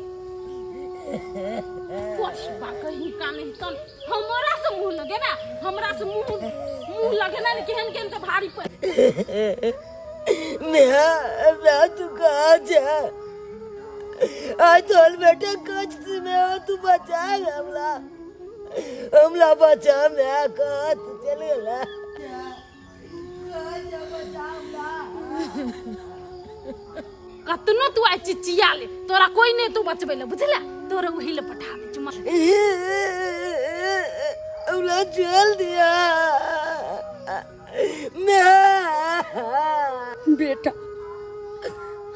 कोठबा कहीं का नहीं तन हमरा से मुंह लगेबा हमरा से मुंह मुंह लगेना ने केहन केहन के भारी पर मैं मैं तू कहाँ जा आज तोहर बेटे कष्ट में हो तू बचा हमला हमला बचा मैं कहाँ तू चल गेला कतनो तू आइ चिचिया ले तोरा कोई नहीं तू बचबै ले बुझले तोरा ओही ले पठा दे चुमा हमला चल दिया मैं बेटा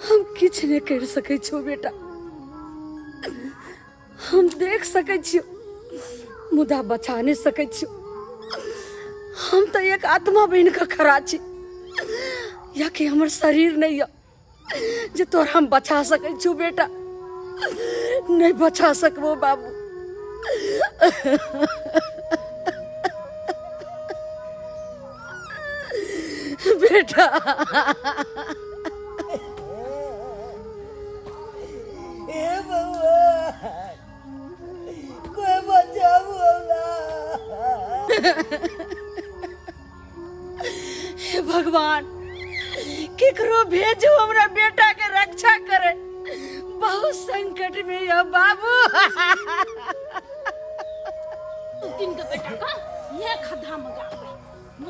हम किछु नहि करि सकै छियौ बेटा हम देख सकै छियौ मुदा बचा नहि सकै छियौ हम तऽ एक आत्मा बनि कऽ खड़ा छी या कि हमर शरीर नहि यऽ जे तोरा हम बचा सकै छियौ बेटा नहि बचा सकबो बाबू बेटा हे भगवान कोई बचाबू हमरा हे भगवान केकरो भेजू हमरा बेटा के रक्षा करे बहुत संकट में यह बाबू तीन के बेटा का ये खद्धा में गाबै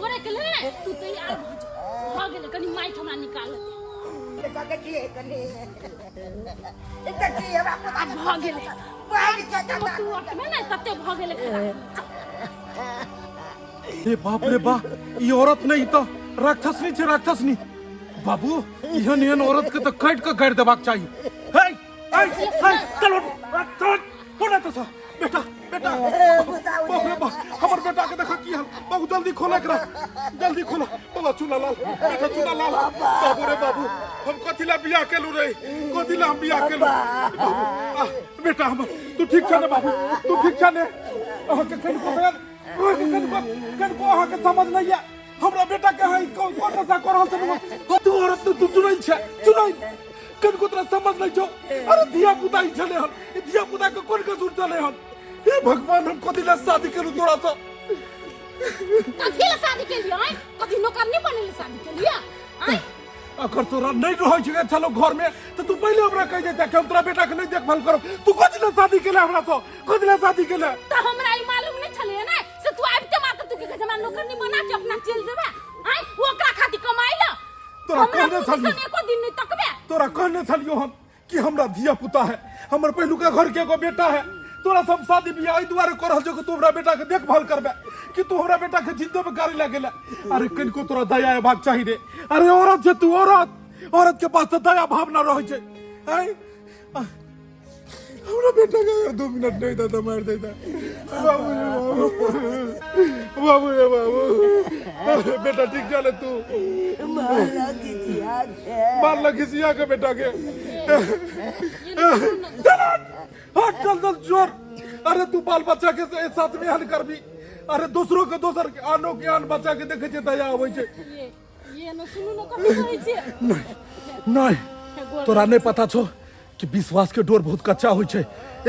मरे के लेल ने तू तैयार भऽ जा भऽ गेलै कनि माटि हमरा निकाल दे एतऽ के की कनि एतऽ की हमरा आब भऽ गेलै बाहर के तू अटमे ने तते भऽ गेलै खराब रे बाप रे बा ई औरत नहीं तो राक्षसनी छे राक्षसनी बाबू एहन एहन औरत के तो काट के गाड़ देबाक चाहिए हे हे हे चलो चलो कोना तो सा बेटा बेटा बाप रे बाप हमर बेटा के देखा की हाल बाबू जल्दी खोला एकरा जल्दी खोला बाबा चुना लाल बेटा चुना लाल बाबू रे बाबू हम कथी ला बियाह केलू रे कथी ला हम बियाह केलू बाबू आ, बेटा हमर तू ठीक छ ने बाबू तू ठीक छ ने अहाँ के कनिको दया अहाँके कनिको कनिको अहाँके समझ नहीं है हमरा बेटा के है कौन कौन नशा कर रहल छै तू औरत तू चुनैल छै चुनैल कनिको तोरा समझ नहीं छौ अरे धिया पुता ही छले हन ई धिया पुता के कोन कसूर छले हन हे भगवान हम कथी ला शादी करू तोरा से कथी ला शादी के लिए आय कथी नौकर नहीं बने ले शादी के लिए आय अगर तोरा नहीं रहै छै चलो घर में तो तू पहले हमरा कह देता कि हम तोरा बेटा के नहीं देखभाल करब तू कथी ला शादी केले हमरा से कथी ला शादी केले तो हमरा ई मालूम नहीं छले ने से तू आबिते मात्र तू के कहै छै, हमरा नौकर नहीं बना के अपना चल जेबे आय ओकरा खातिर कमाई ला तोरा हमरा कहने मुँह छलियौ दिसन एको दिन नहीं तकबे तोरा कहने छलियौ हम कि हमरा धिया पुता है हमर पहिलुका घर के एगो बेटा है तोरा सब शादी बियाह एहि दुआरे कर रहल छौ कि तू हमरा बेटा के देखभाल करबे कि तू हमरा बेटा के जिंदे में गाड़ी लगेला अरे कनिको तोरा दया अयबाक चाही रे अरे औरत छै तू औरत औरत के पास तऽ दया भावना रहै छै आँय हमरा बेटा के अगर 2 मिनट नहीं देता मार देता बाबू रे बाबू बाबू रे बाबू बेटा ठीक चले तू माला किचिया के मार लगी सिया के बेटा के चल हट हट चल चल जोर अरे तू बाल बच्चा के साथ में हल करबी अरे दूसरों के दोसर के आनो के आन बच्चा के देखे छै दया आबै छै ये ये न सुनू न कथी कहै छियै नहीं तोरा नहीं पता छो कि विश्वास के डोर बहुत कच्चा होइ छै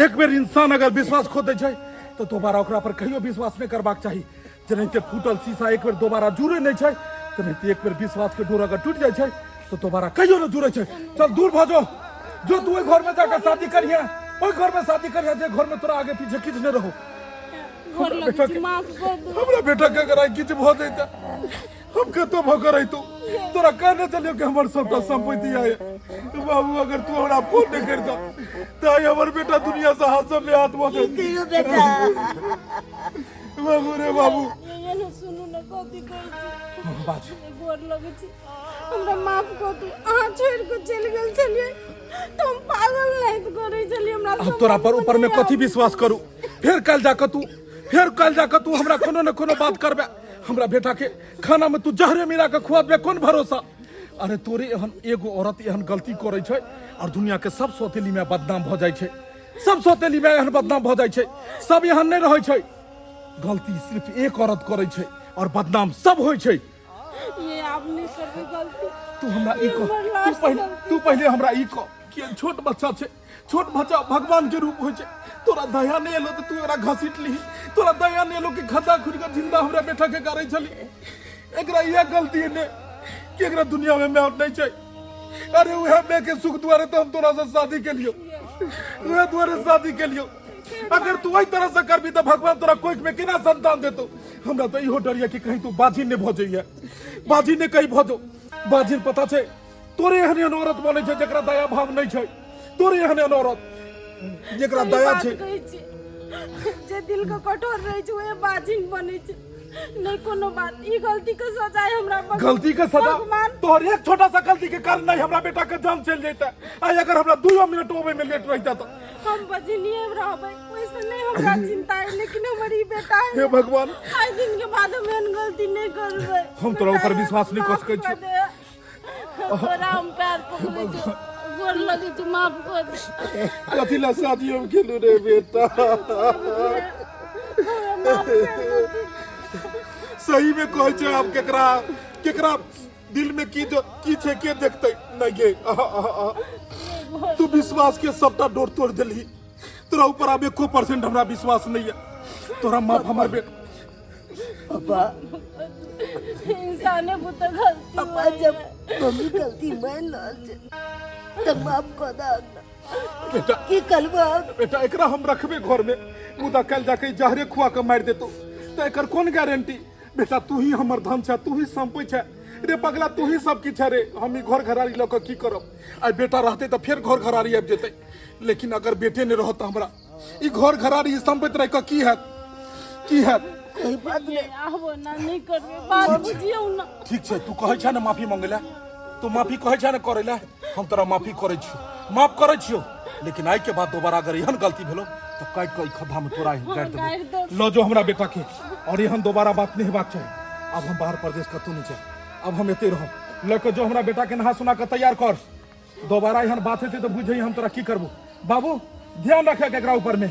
एक बेर इंसान अगर विश्वास खो दै छै तऽ दोबारा ओकरा पर कहियो विश्वास नहि करबाक चाही जेनाहिते फूटल शीशा एक बेर दोबारा जुड़े नहि छै तेनाहिते एक बेर विश्वास के डोर अगर टूटि जाइ छै तऽ दोबारा कहियो नहि जुड़े छै चल दूर भऽ जो जो तू ओहि घर में जाकर शादी करिहे ओहि घर में शादी करिहे जे घर में तोरा आगे पीछे किछु नहि रहो गोर लगै बेटा छी के माफ कर दू हमरा बेटा के अगर आइ किछु भऽ जैता हम कतौ भऽ कऽ रहितौ तोरा कहने चलियो कि हमर सबटा संपत्ति आय बाबू अगर तू हमरा फोन नहीं करता तऽ आइ हमर बेटा दुनिया से हाथ सब में हाथ भऽ की जाइत कहियो बेटा बाबू रे बाबू ये ने सुनू ने कथी कहै छी बाज गोर लगै छी हमरा माफ कऽ दू अहाँ छोड़ि कऽ चलि गेल छलियै तऽ हम पागल नहि करै छलियै हमरा अब तोरा पर ऊपर में कथी विश्वास करू फेर कल जाके तू फेर कल जाके तू हमरा कोनो न कोनो बात करबे हमरा बेटा के खाना में तू जहरे मिला के खुआ देबे कोन भरोसा अरे तोरे एहन एगो औरत एहन गलती करै छै और दुनिया के सब सौतेली में बदनाम भ जाइ छै सब सौतेली में एहन बदनाम भ जाइ छै सब एहन नहि रहै छै गलती सिर्फ एक औरत करै छै और बदनाम सब होइ छै ये आब नहि करबै गलती तू हमरा ई कह हमर तू लास्ट पहिले गलती। तू पहिले हमरा ई कह कि छोट बच्चा छै छोट बच्चा भगवान के रूप होइ छै तोरा दया नहि एलो तऽ तू एकरा घसीट लीही तोरा दया नहि एलो कि खद्दा खुद के जिंदा हमरा बेटा के गारै छली एकरा इएह गलती ने कि एकरा दुनिया में माय नहीं छै अरे उहे माय के सुख दुआरे तो हम तोरा से शादी के लियो उहे दुआरे शादी के लियो अगर तू एहि तरह से करबी तऽ भगवान तोरा कोख में केना संतान देतो हमरा तऽ इहो डर यऽ कि कहीं तू बाझिन नहि भऽ जइहे बाझिन नहि कहीं भऽ जो बाझिन पता छै तोरे एहन एहन औरत बनै छै जकरा दया भाव नहि छै तोरे एहन एहन औरत जकरा सही दया बात छै कहै छी जे दिल के कठोर रहै छै ओहे बाजिन बनै छै नहि कोनो बात ई गलती के सजाय हमरा गलती के सजा भगवान तोहर एक छोटा सा गलती के कारण नहीं हमरा बेटा के जान चल जैता आ अगर हमरा दुइयो मिनट ओबे में लेट रहता तो हम बजनिए रहबै ओहिसँ नहि हमरा चिंता है लेकिन हमर ई बेटा है हे भगवान आइ दिन के बाद हम एहन गलती नहि करबै हम तोरा ऊपर विश्वास नहि कऽ सकै माफ छियौ। कऽ दे। तोरा हम पैर पकड़ै छियौ गोर लगै छियौ माफ कऽ दे कथी ला शादी हम केलू रे बेटा हमरा माफ कर दे। सही में कहै छै आब केकरा केकरा दिल में की जो की छै के देखतै नहीं गे आहा, आहा, आहा। तू विश्वास के सबटा डोर तोड़ देलही तोरा ऊपर आब एको परसेंट हमरा विश्वास नहीं है तोरा माफ हमर बेटा पापा इंसाने बुते गलती पापा होइए। जब मम्मी गलती मान रहल छै तऽ माफ कऽ दऽ हमरा। बेटा की करबो बेटा एकरा हम रखबे घर में मुदा कल जाके ई जहरे खुआ के मारि देतो तऽ एकर कोन गारंटी बेटा तू ही हमर धन छै तू ही संपै छै रे पगला तू ही सब किछु रे हम ई घर घरारी लऽ कऽ की करब आइ बेटा रहतै तऽ फेर घर घरारी आबि जेतै लेकिन अगर बेटे नहि रहत तऽ हमरा ई घर घरारी संपैत रहि कऽ की हैत की हैत कोई बात नहीं आबो ना नहीं करबै बात बुझियौ ना ठीक छै तू कहै छै ने माफी मांगै लए तू माफी कहै छै ने करै लए हम तोरा माफी करै छियौ माफ करै छियौ लेकिन आइ के बाद दोबारा अगर एहन गलती भेलो तऽ काटि कऽ ई खद्धा में तोरा ही गाड़ि गाड़ि देबो देबो। लऽ जो हमरा बेटा के और एहन दोबारा बात नहीं हेबाक चाही आब हम बाहर परदेश कतहु नहि जायब आब हम एते रहब लऽ कऽ जो हमरा बेटा के नहा सुना कऽ तैयार कर दोबारा एहन बात हेतै तऽ बुझै हम तोरा की करबो बाबू ध्यान रखे के एकरा ऊपर में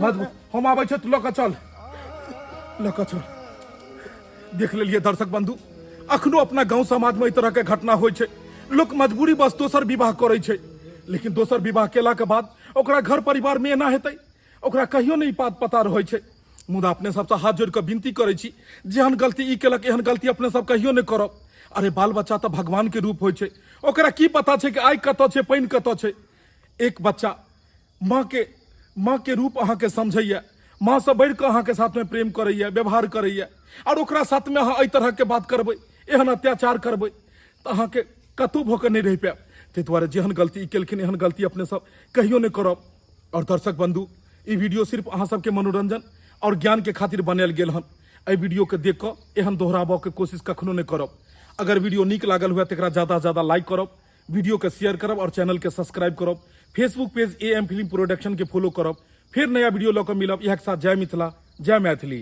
मजबूत हम आबै छियौ तू लऽ कऽ चल लऽ कऽ चल देख लेलियै दर्शक बंधु अखनो अपना गांव समाज में एहि तरह के घटना होइ छै लोक मजबूरी बस दोसर विवाह करै छै लेकिन दोसर विवाह केला के बाद ओकरा घर परिवार में एना हेतै ओकरा कहियो नहि ई बात पता रहै छै मुदा अपने सबसँ हाथ जोड़ि कऽ विनती करै छी जेहन गलती ई केलक एहन गलती अपने सब कहियो नहि करब अरे बाल बच्चा तऽ भगवान के रूप होइ छै ओकरा की पता छै कि आइ कतऽ छै पानि कतऽ छै एक बच्चा माँ के माँ के रूप अहाँके समझैए माँसँ बढ़ि कऽ अहाँके साथमे प्रेम करैए व्यवहार करैए आओर ओकरा साथमे अहाँ एहि तरहके बात करबै एहन अत्याचार करबै तऽ अहाँके कतहु भऽ कऽ नहि रहि पायब ताहि दुआरे जेहन गलती ई केलखिन एहन गलती अपने सब कहियो नहि करब आओर दर्शक बंधु ई वीडियो सिर्फ अहाँ सबके मनोरंजन आओर ज्ञानके खातिर बनायल गेल हन एहि वीडियोके देख कऽ एहन दोहराबऽके कोशिश कखनो नहि करब अगर वीडियो नीक लागल हुए तऽ एकरा ज्यादासँ ज्यादा लाइक करब वीडियो के शेयर करब और चैनल के सब्सक्राइब करब Facebook page A M film production के फॉलो करब फिर नया वीडियो लऽ कऽ मिलब इएह के साथ जय मिथिला जय मैथिली।